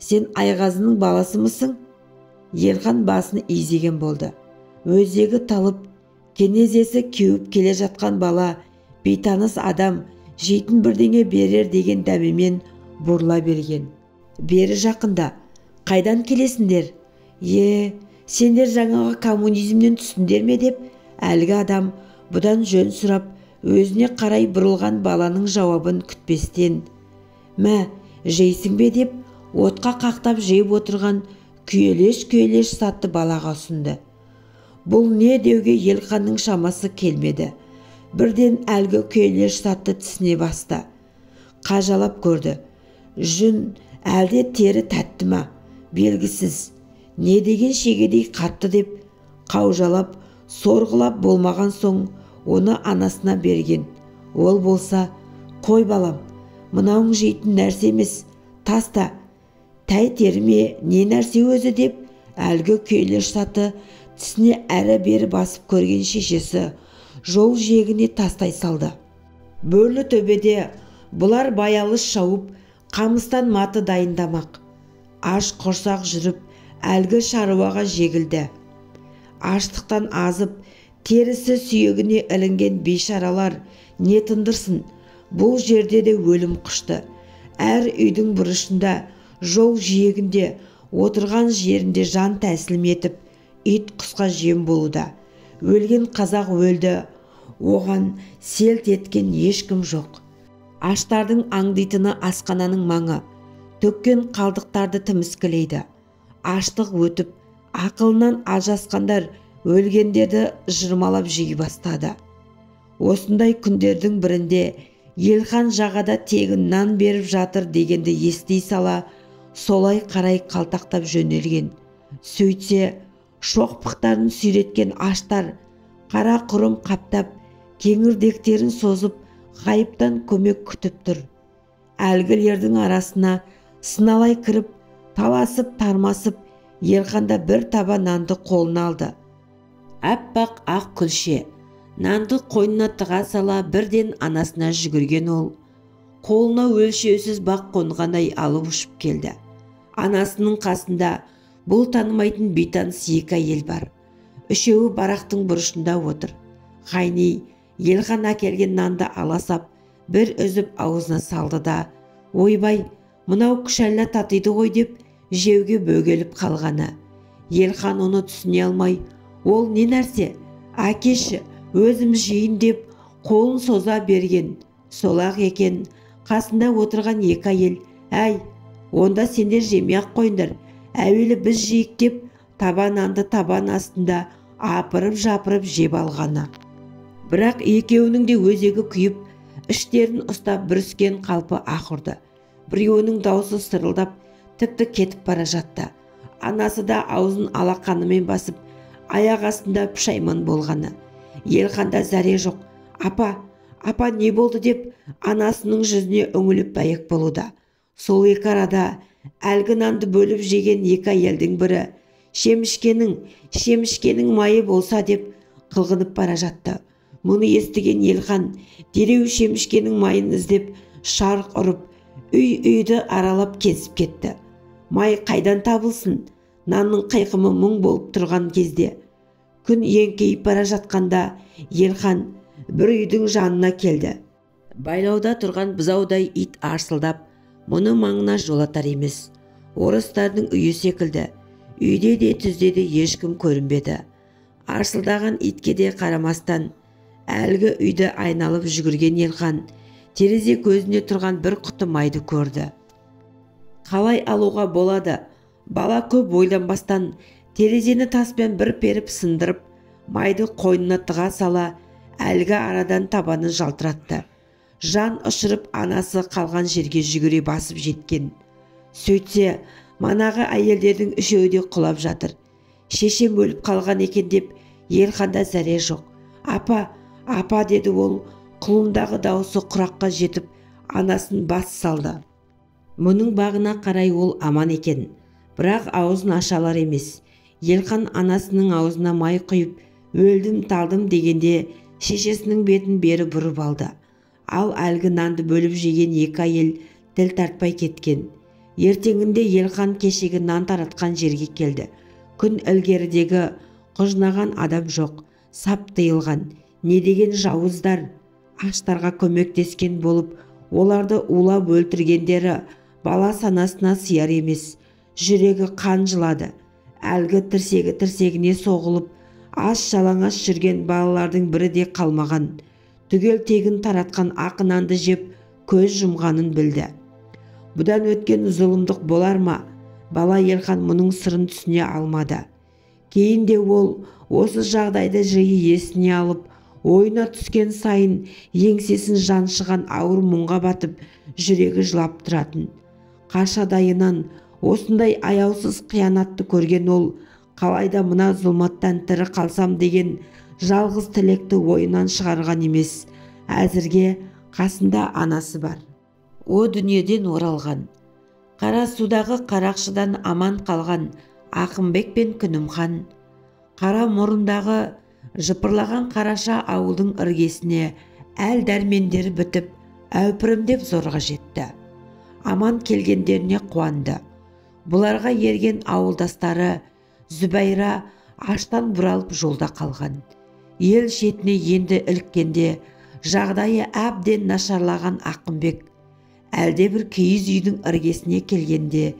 сен Айғазының баласымысың?» Елхан басын изеген болды. Өзегі талып, кенезесі кеуіп келе жатқан бала бейтаныс адам жейтін бірдеңе берер деген дәмемен бұрыла берген. Бері жақында, қайдан келесіңдер? Е, сендер жаңағы коммунизмнен түстіңдер ме деп әлгі адам бұдан жөн сұрап, өзіне қарай бұрылған баланың жауабын күтпестен, «Мә, жейсің бе?» деп отқа қақтап жеп отырған күйелеш-күйелеш затты балаға ұсынды. Бұл не деуге Елханның шамасы келмеді. Бірден әлгі күйелеш затты тісіне басты. Қажалап көрді. Жүн әлде тері тәтті Тәтті ма, белгісіз. Не деген шегедей қатты деп қаужалап, сорғылап болмаған соң оны анасына берген. Ол болса, қой балам, мынауың жейтін нәрсе емес, таста, тәй терме, не нәрсе өзі деп әлгі күйлер саты тісіне әрі-бері басып көрген шешесі жол жиегіне тастай салды. Бөрлі төбеде бұлар баялыш шауып, қамыстан маты дайындамақ. Аш құрсақ жүріп, әлгі шаруаға жегілді. Аштықтан азып, терісі сүйегіне ілінген бейшаралар не тындырсын, бұл жерде де өлім құшты. Әр үйдің бұрышында, жол жиегінде, отырған жерінде жан тәсілім етіп, ит құсқа жем болуда. Өлген қазақ өлді, оған селт еткен ешкім жоқ. Аштардың аңдитыны асқананың маңы, төккен қалдықтарды тіміскілейді. Аштық өтіп, ақылынан ажасқандар өлгендерді жырмалап жей бастады. Осындай күндердің бірінде Елхан жағада тегін нан беріп жатыр дегенді ести сала, солай қарай қалтақтап жөнелген. Сөйтсе, шоқпықтарын сүйреткен аштар қара құрым қаптап, кеңірдектерін созып, ғайыптан көмек күтіп тұр. Әлгілердің арасына сыналай кіріп, таласып тармасып, Елханда бір таба нанды қолына алды. Аппақ ақ күлше нанды қойнына тыға сала бірден анасына жүгірген ол, қолына өлшеусіз бақ қонғандай алып ұшып келді. Анасының қасында бұл танымайтын бейтаныс екі әйел бар. Үшеуі барақтың бұрышында отыр. Ғайни Елхан әкелген нанды ала сап, бір үзіп аузына салды да, ойбай, мынау күшәлла татиды ғой деп жеуге бөгеліп қалғаны. Елхан оны түсіне алмай, ол не нәрсе, әкеші, өзім жейін деп қолын соза берген. Солақ екен, қасында отырған екі әйел, әй, онда сендер жемей-ақ қойыңдар, әуелі біз жейік деп таба нанды табан астында апырып-жапырып жеп алғаны. Бірақ екеуінің де өзегі күйіп, іштерін ұстап бүріскен қалпы ақ ұрды. Біреуінің даусы сырылдап, тіпті кетіп бара жатты. Анасы да аузын алақанымен басып, аяқ астында пұшайман болғаны. Елханда зәре жоқ. Апа, апа не болды деп анасының жүзіне үңіліп бәйек болуда. Сол екі арада әлгі нанды бөліп жеген екі әйелдің бірі шемішкенің майы болса деп қылғынып бара жатты. Мұны естіген Елхан дереу шемішкенің майын іздеп шарқ ұрып, үй-үйді аралап кезіп кетті. Май қайдан табылсын, нанның қайқымы мұң болып тұрған кезде. Күн еңкейіп бара жатқанда Елхан бір үйдің жанына келді. Байлауда тұрған бұзаудай ит арсылдап, мұны маңына жолатар емес. Орыстардың үйі секілді. Үйде де түзде де ешкім көрінбеді. Арсылдаған итке де қарамастан, әлгі үйді айналып жүгірген Елхан терезе көзіне тұрған бір құты майды көрді. Қалай алуға болады? Бала көп ойланбастан терезені таспен бір періп сындырып, майды қойнына тыға сала, әлгі арадан табаны жалтыратты. Жан ұшырып анасы қалған жерге жүгіре басып жеткен. Сөйтсе, манағы әйелдердің үшеуі де құлап жатыр. Шешем өліп қалған екен деп Елханда зәре жоқ. Апа, апа деді ол, құлындағы даусы құраққа жетіп, анасын бас салды. Мұның бағына қарай ол аман екен, бірақ аузын аша алар емес. Елхан анасының аузына май құйып, өлдім талдым дегенде шешесінің бетін бері бұрып алды. Ал әлгі нанды бөліп жеген екі әйел тіл тартпай кеткен. Ертеңінде Елхан кешегі нан таратқан жерге келді. Күн ілгерідегі құжынаған адам жоқ, сап тыйылған. Не деген жауыздар, аштарға көмектескен болып, оларды улап өлтіргендері бала санасына сияр емес. Жүрегі қан жылады. Әлгі тірсегі тірсегіне соғылып, аш жалаңаш жүрген балалардың бірі де қалмаған. Түгел тегін таратқан ақ нанды жеп, көз жұмғанын білді. Бұдан өткен зұлымдық болар ма? Бала Елхан мұның сырын түсіне алмады. Кейін де ол осы жағдайды жиі есіне алып, ойына түскен сайын еңсесін жаншыған ауыр мұңға батып, жүрегі жылап тұратын. Қашадайынан Осындай аяусыз қиянатты көрген ол қалайда мына зұлматтан тірі қалсам деген жалғыз тілекті ойынан шығарған емес. Әзірге қасында анасы бар. О дүниеден оралған, қара судағы қарақшыдан аман қалған Ақымбек пен Күнімхан қара мұрындағы жыпырлаған қараша ауылдың іргесіне әл дәрмендері бітіп, әупірімдеп зорға жетті. Аман келгендеріне қуанды. Бұларға ерген ауылдастары Зүбайра аштан бұралып жолда қалған. Ел шетіне енді іліккенде жағдайы әбден нашарлаған Ақымбек әлде бір киіз үйдің іргесіне келгенде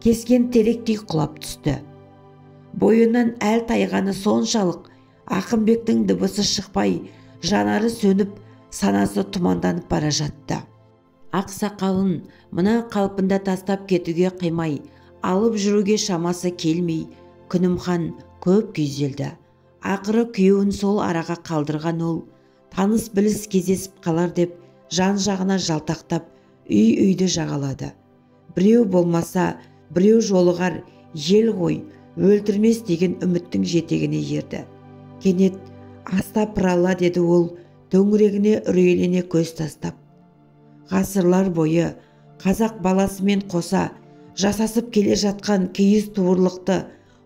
кескен теректей құлап түсті. Бойынан әл тайғаны соншалық, Ақымбектің дыбысы шықпай, жанары сөніп, санасы тұманданып бара жатты. Ақсақалын мына қалпында тастап кетуге қимай, алып жүруге шамасы келмей, Күнімхан көп күйзелді. Ақыры күйеуін сол араға қалдырған ол, таныс біліс кездесіп қалар деп жан-жағына жалтақтап, үй-үйді жағалады. Біреу болмаса, біреу жолығар, ел ғой, өлтірмес деген үміттің жетегіне ерді. Кенет астапыралла деді ол, төңірегіне үрейлене көз тастап. Ғасырлар бойы қазақ баласымен қоса жасасып келе жатқан киіз туырлықты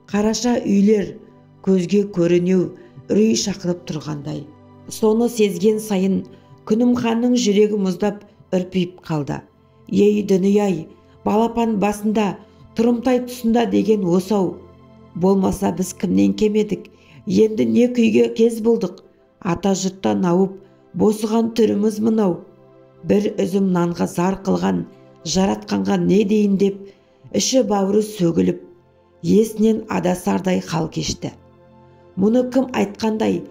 қараша үйлер көзге көрінеу үрей шақырып тұрғандай. Соны сезген сайын Күнімханның жүрегі мұздап үрпиіп қалды. Ей дүние-ай, балапан басында, тұрымтай тұсында деген осау. Болмаса біз кімнен кемедік, енді не күйге кез болдық? Ата жұрттан ауып, босыған түріміз мынау. Бір үзім нанға зар қылған, жаратқанға не дейін деп, іші бауыры сөгіліп, есінен адасардай хал кешті. Мұны кім айтқандай,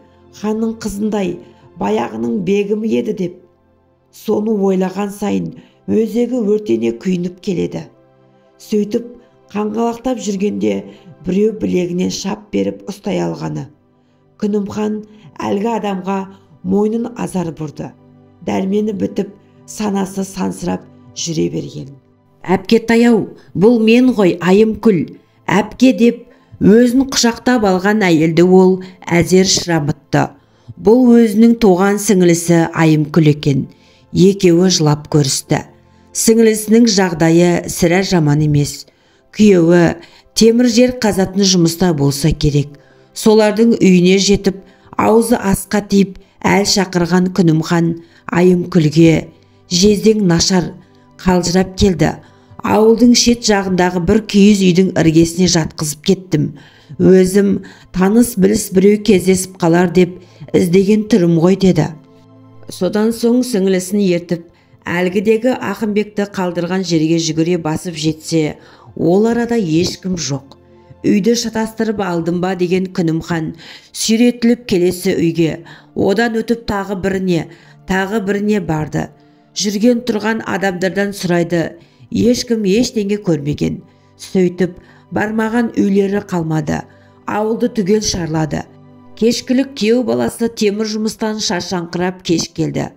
ханның қызындай, баяғының бегімі еді деп. Соны ойлаған сайын өзегі өртене күйініп келеді. Сөйтіп қаңғалақтап жүргенде біреу білегінен шап беріп ұстай алғаны. Күнімхан әлгі адамға мойнын азар бұрды. Дәрмені бітіп, санасы сансырап жүре берген. Әпке-тай-ау, бұл мен ғой, Айымкүл, әпке деп өзін құшақтап алған әйелді ол әзер шырамытты. Бұл өзінің туған сіңілісі Айымкүл екен. Екеуі жылап көрісті. Сіңілісінің жағдайы сірә жаман емес. Күйеуі темір жер қазатын жұмыста болса керек. Солардың үйіне жетіп, аузы асқа тиіп, әл шақырған Күнімхан Айымкүлге жездең нашар қалжырап келді. Ауылдың шет жағындағы бір киіз үйдің іргесіне жатқызып кеттім. Өзім таныс біліс біреу кездесіп қалар деп іздеген түрім ғой деді. Содан соң сіңілісін ертіп, әлгідегі Ақымбекті қалдырған жерге жүгіре басып жетсе, ол арада ешкім жоқ. Үйді шатастырып алдым ба деген Күнімхан сүйретіліп келесі үйге, одан өтіп тағы біріне, тағы біріне барды. Жүрген тұрған адамдардан сұрайды, ешкім ештеңе көрмеген. Сөйтіп, бармаған үйлері қалмады, ауылды түгел шарлады. Кешкілік күйеу баласы темір жұмыстан шаршаңқырап кеш келді.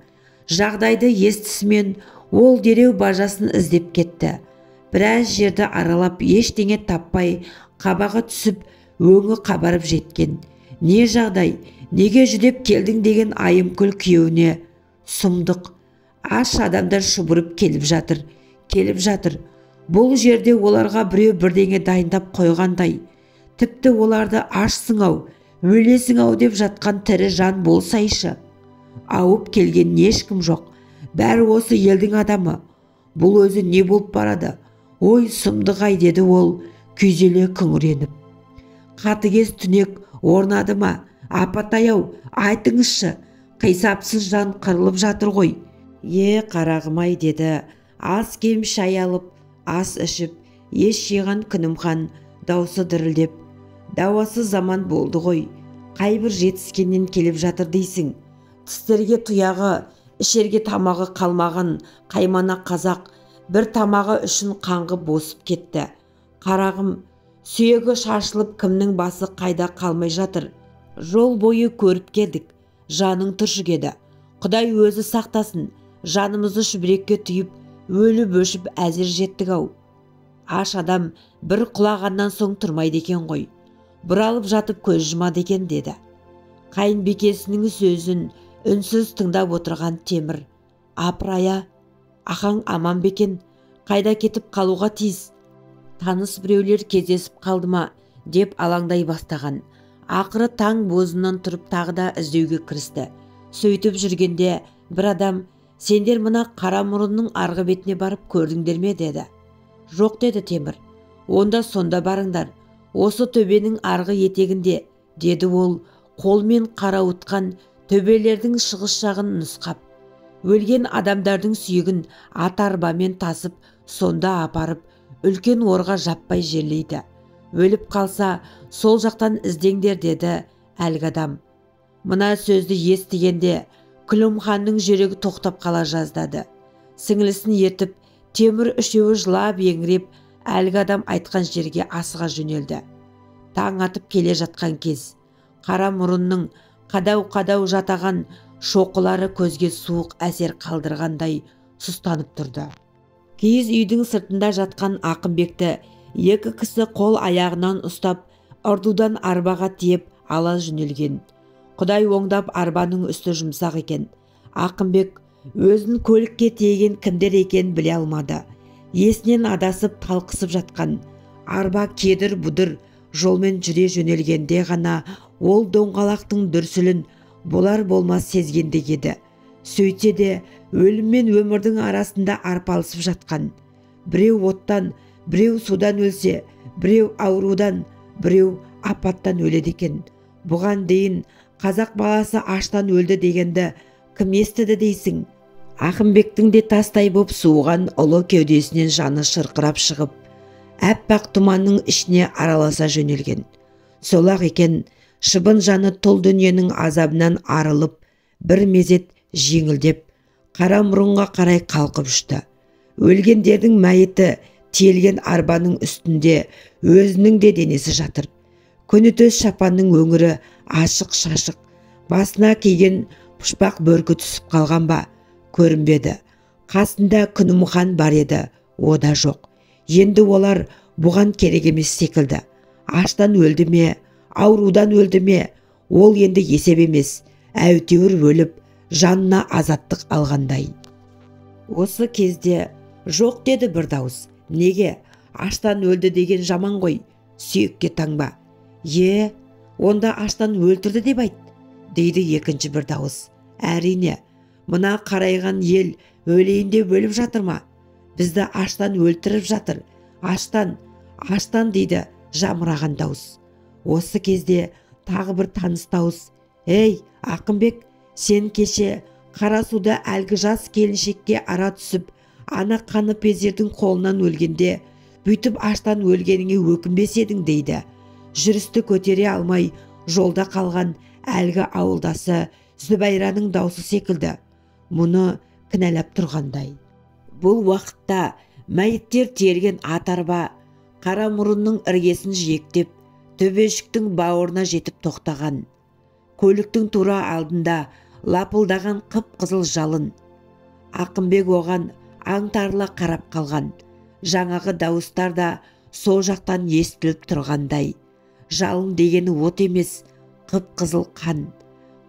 Жағдайды естісімен ол дереу бажасын іздеп кетті. Біраз жерді аралап ештеңе таппай, қабағы түсіп, өңі қабарып жеткен. Не жағдай, неге жүдеп келдің деген Айымкүл күйеуіне сұмдық. Аш адамдар шұбырып келіп жатыр, келіп жатыр. Бұл жерде оларға біреу бірдеңе дайындап қойғандай. Тіпті оларды ашсың ау, өлесің ау деп жатқан тірі жан болсайшы. Ауып келген ешкім жоқ. Бәрі осы елдің адамы. Бұл өзі не болып барады? Ой, сұмдық-ай деді ол күйзеле күңіреніп. Қатыгез түнек орнады ма? Апатай-ау, айтыңызшы, қисапсыз жан қырылып жатыр ғой. Е, қарағым-ай деді. Аз кем шай алып, ас ішіп, ес жиған Күнімхан даусы дірілдеп. Дауасыз заман болды ғой. Қайбір жетіскеннен келіп жатыр дейсің. Тістерге тұяғы, ішерге тамағы қалмаған қаймана қазақ бір тамағы үшін қаңғып босып кетті. Қарағым, сүйегі шашылып кімнің басы қайда қалмай жатыр. Жол бойы көріп келдік, жаның түршігеді. Құдай өзі сақтасын, жанымызды шүберекке түйіп, өліп өшіп әзер жеттік ау. Аш адам бір құлағаннан соң тұрмайды екен ғой. Бұралып жатып көз жұмады екен деді. Қайынбикесінің сөзін үнсіз тыңдап отырған Темір: "Апырая, Ахаң аман ба екен? Қайда кетіп қалуға тиіс? Таныс біреулер кездесіп қалды ма?" деп алаңдай бастаған. Ақыры таң бозынан тұрып тағы да іздеуге кірісті. Сөйтіп жүргенде бір адам: "Сендер мына қара мұрынның арғы бетіне барып көрдіңдер ме?" деді. "Жоқ", деді Темір. "Онда сонда барыңдар. Осы төбенің арғы етегінде", деді ол қолмен қарауытқан төбелердің шығыс жағын нұсқап. Өлген адамдардың сүйегін ат арбамен тасып, сонда апарып, үлкен орға жаппай жерлейді. Өліп қалса, сол жақтан іздеңдер, деді әлгі адам. Мына сөзді естігенде Күлімханның жүрегі тоқтап қала жаздады. Сіңлісін ертіп, Темір үшеуі жылап еңіреп, әлгі адам айтқан жерге асыға жөнелді. Таң атып келе жатқан кез. Қара мұрынның қадау-қадау жатаған шоқылары көзге суық әсер қалдырғандай сұстанып тұрды. Киіз үйдің сыртында жатқан Ақынбекті екі кісі қол аяғынан ұстап, ырдудан арбаға тиеп ала жөнелген. Құдай оңдап, арбаның үсті жұмсақ екен. Ақынбек өзін көлікке тиеген кімдер екенін біле алмады. Есінен адасып талқысып жатқан. Арба кедір-бұдыр жолмен жүре жөнелгенде ғана ол доңғалақтың дүрсілін болар болмас сезгендей еді. Сөйтсе де өлім мен өмірдің арасында арпалысып жатқан. Біреу оттан, біреу судан өлсе, біреу аурудан, біреу апаттан өледі екен. Бұған дейін қазақ баласы аштан өлді дегенді кім естіді дейсің? Ақынбектің де тастай боп суыған ұлы кеудесінен жаны шырқырап шығып, әппақ тұманның ішіне араласа жөнелген. Солақ екен, шыбын жаны тұл дүниенің азабынан арылып, бір мезет жеңілдеп, қара мұрынға қарай қалқып ұшты. Өлгендердің мәйіті тиелген арбаның үстінде өзінің де денесі жатыр. Көнетөз шапанның өңірі ашық-шашық, басына киген пұшпақ бөркі түсіп қалған ба, көрінбеді. Қасында Күнімхан бар еді, о да жоқ. Енді олар бұған керек емес секілді. Аштан өлді ме, аурудан өлді ме, ол енді есеп емес, әйтеуір өліп, жанына азаттық алғандай. Осы кезде жоқ деді бір дауыс. Неге? Аштан өлді деген жаман ғой, сүйекке таңба. Е, онда аштан өлтірді деп айт, дейді екінші бір дауыс. Әрине, мына қарайған ел өлейін деп өліп жатыр ма? Бізді аштан өлтіріп жатыр. Аштан, аштан дейді жамыраған дауыс. Осы кезде тағы бір таныс дауыс: "Ей, Ақынбек, сен кеше Қарасуда әлгі жас келіншекке ара түсіп, ана қаныпезердің қолынан өлгенде, бүйтіп аштан өлгеніңе өкінбес едің", дейді. Жүрісті көтере алмай жолда қалған әлгі ауылдасы Зүбәйраның даусы секілді, мұны кінәлап тұрғандай. Бұл уақытта мәйіттер тиелген ат арба қара мұрынның іргесін жиектеп, төбешіктің бауырына жетіп тоқтаған. Көліктің тура алдында лапылдаған қып-қызыл жалын. Ақынбек оған аңтарыла қарап қалған. Жаңағы дауыстар да сол жақтан естіліп тұрғандай. Жалын дегені от емес, қып-қызыл қан.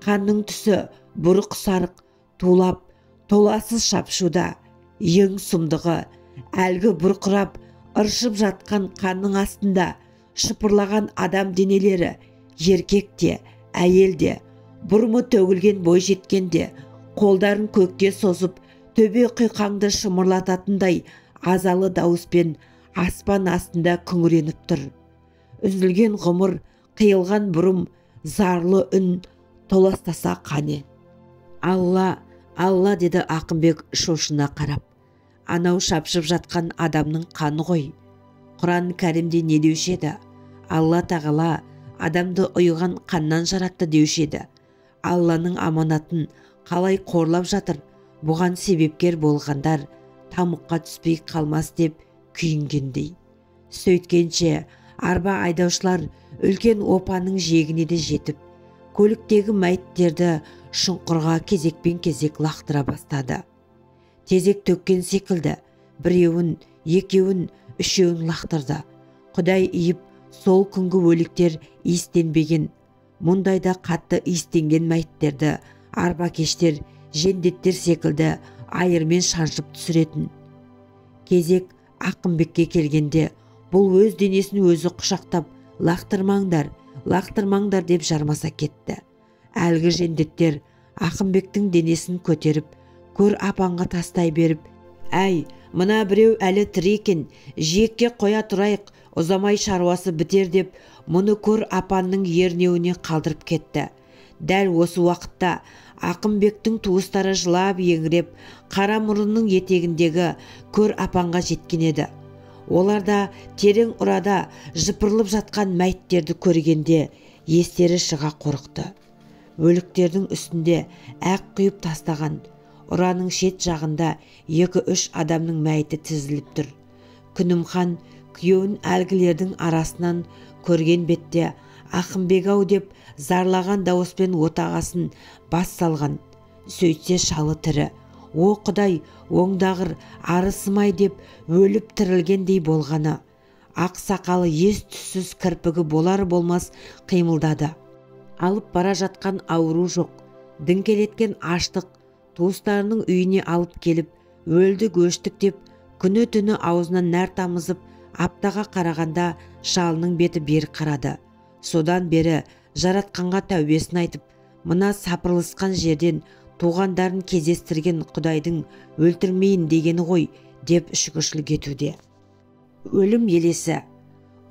Қанның түсі бұрық сарық, тулап, толасыз шапшуда. Ең сұмдығы, әлгі бұрқырап, ыршып жатқан қанның астында шыпырлаған адам денелері, еркек те, әйел де, бұрмы төгілген бойжеткен де, қолдарын көкке созып, төбе құйқаңды шымырлататындай азалы дауыспен аспан астында күңіреніп тұр. Үзілген ғұмыр, қиылған бұрым, зарлы үн толастаса қане. Алла, Алла, деді Ақынбек шошына қарап. Анау шапшып жатқан адамның қаны ғой. Құран кәрімде не деуші еді? Алла тағала адамды ұйыған қаннан жаратты деуші еді. Алланың аманатын қалай қорлап жатыр, бұған себепкер болғандар тамұққа түспей қалмас деп күйінгендей. Сөйткенше арба айдаушылар үлкен опаның жиегіне де жетіп, көліктегі мәйіттерді шұңқырға кезекпен кезек лақтыра бастады. Тезек төккен секілді біреуін, екеуін, үшеуін лақтырды. Құдай иіп, сол күнгі өліктер иістенбеген. Мұндайда қатты иістенген мәйіттерді арбакештер, жендеттер секілді айырмен шаншып түсіретін. Кезек Ақымбекке келгенде, бұл өз денесін өзі құшақтап, лақтырмаңдар, лақтырмаңдар деп жармаса кетті. Әлгі жендеттер Ақымбектің денесін көтеріп, көр апанға тастай беріп, әй, мына біреу әлі тірі екен, жиекке қоя тұрайық, ұзамай шаруасы бітер деп, мұны көр апанның ернеуіне қалдырып кетті. Дәл осы уақытта Ақымбектің туыстары жылап еңіреп, қара мұрынның етегіндегі көр апанға жеткен еді. Олар да терең ұрада жыпырлып жатқан мәйіттерді көргенде естері шыға қорықты. Өліктердің үстінде әк құйып тастаған, ұраның шет жағында 2-3 адамның мәйіті тізіліп тұр. Күнімхан күйеуін әлгілердің арасынан көрген бетте Ақымбек ау деп зарлаған дауыспен отағасын бас салған. Сөйтсе шалы тірі. О құдай, оңдағыр, арысымай деп өліп тірілгендей болғаны. Ақ сақалы ес түссіз кірпігі болар болмас қимылдады. Алып бара жатқан ауру жоқ, діңкелеткен аштық туыстарының үйіне алып келіп, өлдік өштік деп күні-түні аузынан нәр тамызып, аптаға қарағанда шалының беті бері қарады. Содан бері жаратқанға тәубесін айтып, мына сапырылысқан жерден туғандарын кездестірген құдайдың өлтірмейін дегені ғой деп шүкіршілік етуде. Өлім елесі.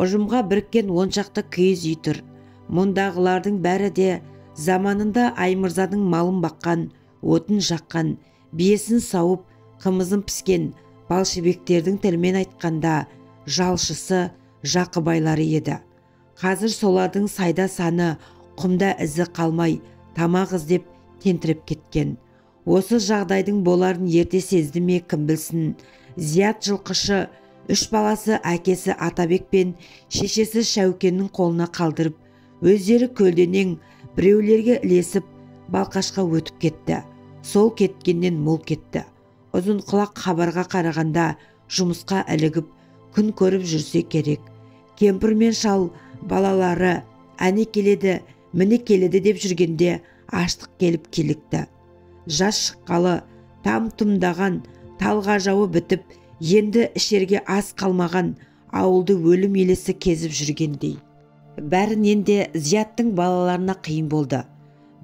Ұжымға біріккен 10 шақты киіз үй тұр. Мұндағылардың бәрі де заманында Аймырзаның малын баққан, отын жаққан, биесін сауып, қымызын піскен балшыбектердің тілімен айтқанда жалшысы, жақыбайлары еді. Қазір солардың сайда саны, құмда ізі қалмай, тамақ іздеп тентіреп кеткен. Осы жағдайдың боларын ерте сезді ме, кім білсін. Зият жылқышы үш баласы әкесі Атабек пен шешесі Шәукеннің қолына қалдырып, өздері көлденең біреулерге ілесіп Балқашқа өтіп кетті. Сол кеткеннен мол кетті. Ұзын құлақ хабарға қарағанда жұмысқа ілігіп, күн көріп жүрсе керек. Кемпір мен шал балалары әне келеді, міне келеді деп жүргенде аштық келіп килікті. Жас шыққалы там-тұмдаған талғажауы бітіп, енді ішерге ас қалмаған ауылды өлім елесі кезіп жүргендей. Бәрінен де Зияттың балаларына қиын болды.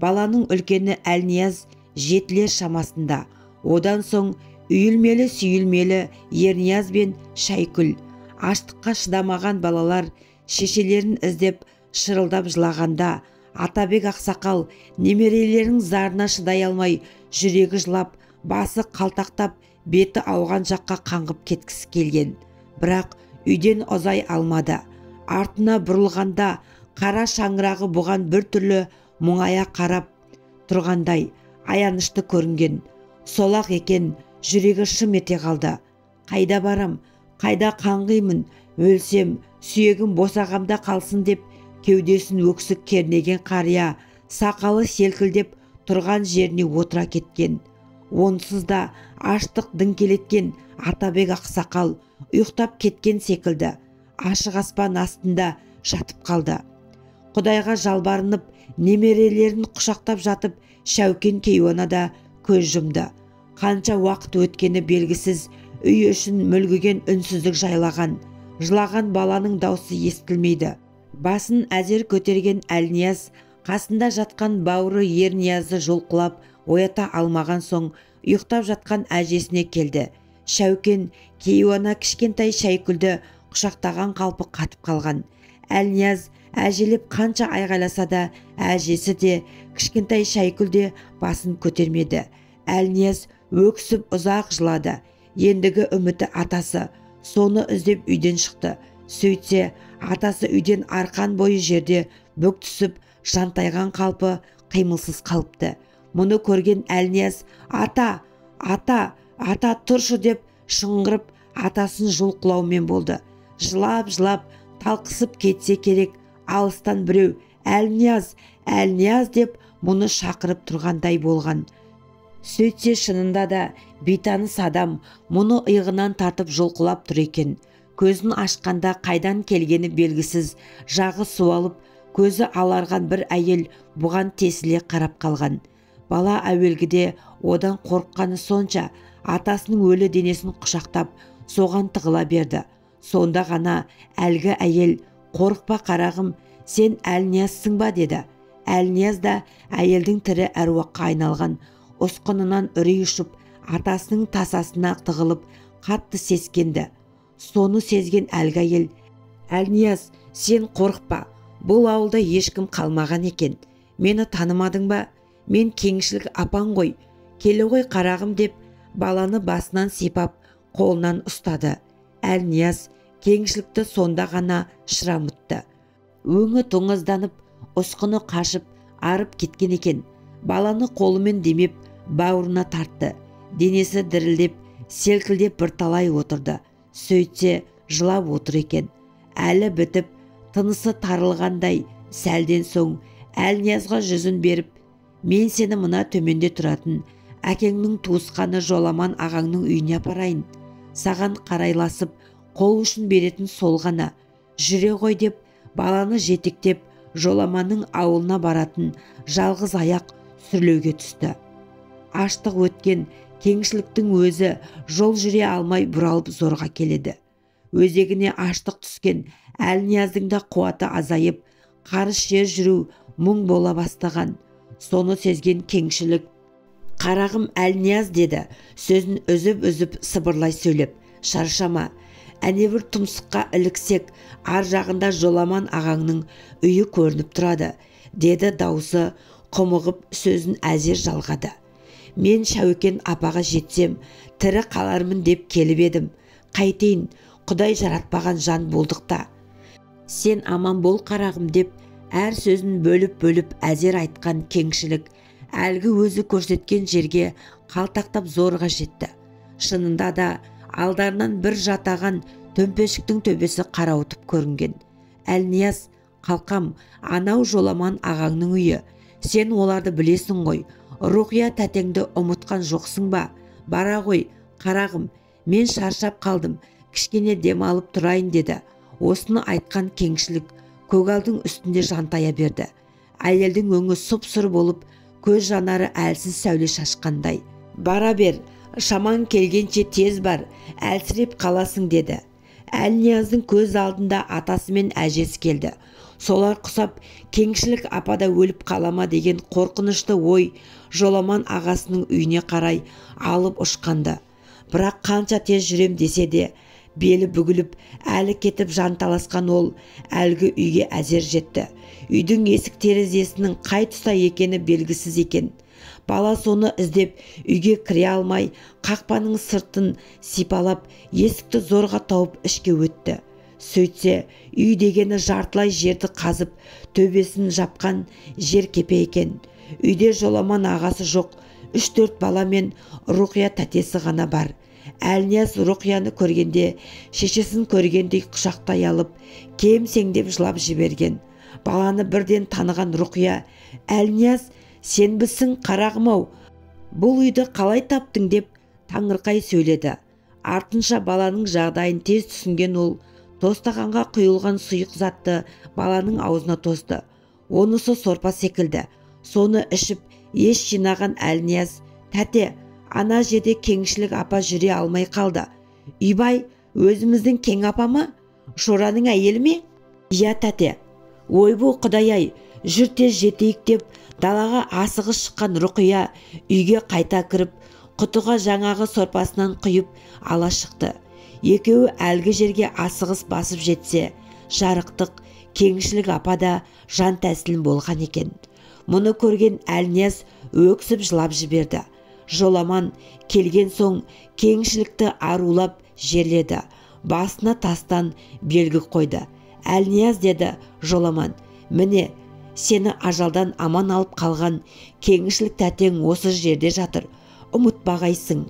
Баланың үлкені Әлнияз жетілер шамасында, одан соң үйілмелі-сүйілмелі Ернияз бен Шәйкүл. Аштыққа шыдамаған балалар шешелерін іздеп шырылдап жылағанда, Атабек ақсақал немерелерінің зарына шыдай алмай, жүрегі жылап, басы қалтақтап, беті ауған жаққа қаңғып кеткісі келген. Бірақ үйден ұзай алмады. Артына бұрылғанда қара шаңырағы бұған бір түрлі мұңая қарап тұрғандай аянышты көрінген. Солақ екен, жүрегі шым ете қалды. Қайда барам, қайда қаңғимын, өлсем, сүйегім босағамда қалсын деп кеудесін өксік кернеген қария сақалы селкілдеп тұрған жеріне отыра кеткен. Онсыз да аштық діңкелеткен Атабек ақсақал ұйықтап кеткен секілді, ашық аспан астында жатып қалды. Құдайға жалбарынып, немерелерін құшақтап жатып, Шәукен кейуана да көз жұмды. Қанша уақыт өткені белгісіз, үй ішін мүлгіген үнсіздік жайлаған. Жылаған баланың даусы естілмейді. Басын әзер көтерген Әлнияз қасында жатқан бауыры Ерниязды жұлқылап оята алмаған соң, ұйықтап жатқан әжесіне келді. Шәукен кейуана кішкентай Шәйкүлді құшақтаған қалпы қатып қалған. Әлнияз әжелеп қанша айғайласа да, әжесі де, кішкентай Шәйкүл де басын көтермеді. Әлнияз өксіп ұзақ жылады. Ендігі үміті атасы. Соны іздеп үйден шықты. Сөйтсе, атасы үйден арқан бойы жерде бүк түсіп, жантайған қалпы қимылсыз қалыпты. Мұны көрген Әлнияз «Ата, ата, ата, тұршы!» деп шыңғырып, атасын жұлқылаумен болды. Жылап-жылап талқысып кетсе керек, алыстан біреу «Әлнияз, Әлнияз!» деп мұны шақырып тұрғандай болған. Сөйтсе, шынында да бейтаныс адам мұны иығынан тартып жұлқылап тұр екен. Көзін ашқанда қайдан келгені белгісіз, жағы суалып, көзі аларған бір әйел бұған тесіле қарап қалған. Бала әуелгіде одан қорыққаны сонша, атасының өлі денесін құшақтап, соған тығыла берді. Сонда ғана әлгі әйел, «Қорықпа қарағым, сен Әлниязсың ба?» деді. Әлнияз да әйелдің тірі әруаққа айналған ұсқынынан үрей ұшып, атасының тасасына тығылып, қатты сескенді. Соны сезген әлгі әйел, «Әлнияз, сен қорықпа, бұл ауылда ешкім қалмаған екен. Мені танымадың ба? Мен Кеңшілік апаң ғой. Келе ғой қарағым», деп баланы басынан сипап, қолынан ұстады. Әлнияз Кеңшілікті сонда ғана шырамытты. Өңі тоңазданып, ұсқыны қашып, арып кеткен екен. Баланы қолымен демеп, бауырына тартты. Денесі дірілдеп, селкілдеп бірталай отырды. Сөйтсе, жылап отыр екен. Әлі бітіп, тынысы тарылғандай сәлден соң Әлниязға жүзін беріп, «Мен сені мына төменде тұратын әкеңнің туысқаны Жоламан ағаңның үйіне апарайын. Саған қарайласып, қол ұшын беретін сол ғана. Жүре ғой», деп баланы жетектеп, Жоламанның ауылына баратын жалғыз аяқ сүрлеуге түсті. Аштық өткен Кеңшіліктің өзі жол жүре алмай бұралып зорға келеді. Өзегіне аштық түскен Әлнияздың да қуаты азайып, қарыс жер жүру мұң бола бастаған. Соны сезген Кеңшілік, «Қарағым Әлнияз», деді, сөзін үзіп-үзіп сыбырлай сөйлеп, «шаршама, әнебір тұмсыққа іліксек, ар жағында Жоламан ағаңның үйі көрініп тұрады», деді даусы құмығып, сөзін әзер жалғады. «Мен Шәукен апаға жетсем, тірі қалармын деп келіп едім. Қайтейін, Құдай жаратпаған жан болдық та. Сен аман бол қарағым», деп әр сөзін бөліп-бөліп әзер айтқан Кеңшілік әлгі өзі көрсеткен жерге қалтақтап зорға жетті. Шынында да алдарынан бір жатаған төмпешіктің төбесі қарауытып көрінген. «Әлнияз, қалқам, анау Жоламан ағаңның үйі. Сен оларды білесің ғой. Руқия тәтеңді ұмытқан жоқсың ба? Бара ғой, қарағым, мен шаршап қалдым, кішкене демалып тұрайын», деді. Осыны айтқан Кеңшілік көгалдың үстінде жантая берді. Әйелдің өңі сұп-сұр болып, көз жанары әлсіз сәуле шашқандай. «Бара бер, шамаң келгенше тез бар, әлсіреп қаласың», деді. Әлнияздың көз алдында атасы мен әжесі келді. Солар құсап, Кеңшілік апада өліп қалама деген қорқынышты ой Жоламан ағасының үйіне қарай алып ұшқанды. Бірақ қанша тез жүрем десе де, белі бүгіліп, әлі кетіп жанталасқан ол әлгі үйге әзер жетті. Үйдің есік терезесінің қай тұста екені белгісіз екен. Бала соны іздеп үйге кіре алмай, қақпаның сыртын сипалап, есікті зорға тауып ішке өтті. Сөйтсе, үй дегені жартылай жерді қазып, төбесін жапқан жер кепе екен. Үйде Жоламан ағасы жоқ, 3-4 бала мен Руқия тәтесі ғана бар. Әлнияз Руқияны көргенде, шешесін көргендей құшақтай алып, кемсеңдеп жылап жіберген. Баланы бірден таныған Руқия, «Әлнияз, сенбісің қарағым-ау, бұл үйді қалай таптың?» деп таңырқай сөйледі. Артынша баланың жағдайын тез түсінген ол, тостағанға құйылған сұйық затты баланың аузына тосты. Онысы сорпа секілді. Соны ішіп, ес жинаған Әлнияз, «Тәте, ана жерде Кеңшілік апа жүре алмай қалды. Үйбай, өзіміздің Кең апа ма? Шораның әйелі ме?» «Иә, тәте». «Ойбу, Құдай-ай, жүр тез жетейік», деп далаға асығыс шыққан Руқия үйге қайта кіріп, құтыға жаңағы сорпасынан құйып ала шықты. Екеуі әлгі жерге асығыс басып жетсе, жарықтық Кеңшілік апа да жан тәсілім болған екен. Мұны көрген Әлнияз өксіп жылап жіберді. Жоламан келген соң Кеңшілікті арулап жерледі. Басына тастан белгі қойды. «Әлнияз», деді Жоламан, «міне, сені ажалдан аман алып қалған Кеңшілік тәтең осы жерде жатыр. Ұмытпағайсың».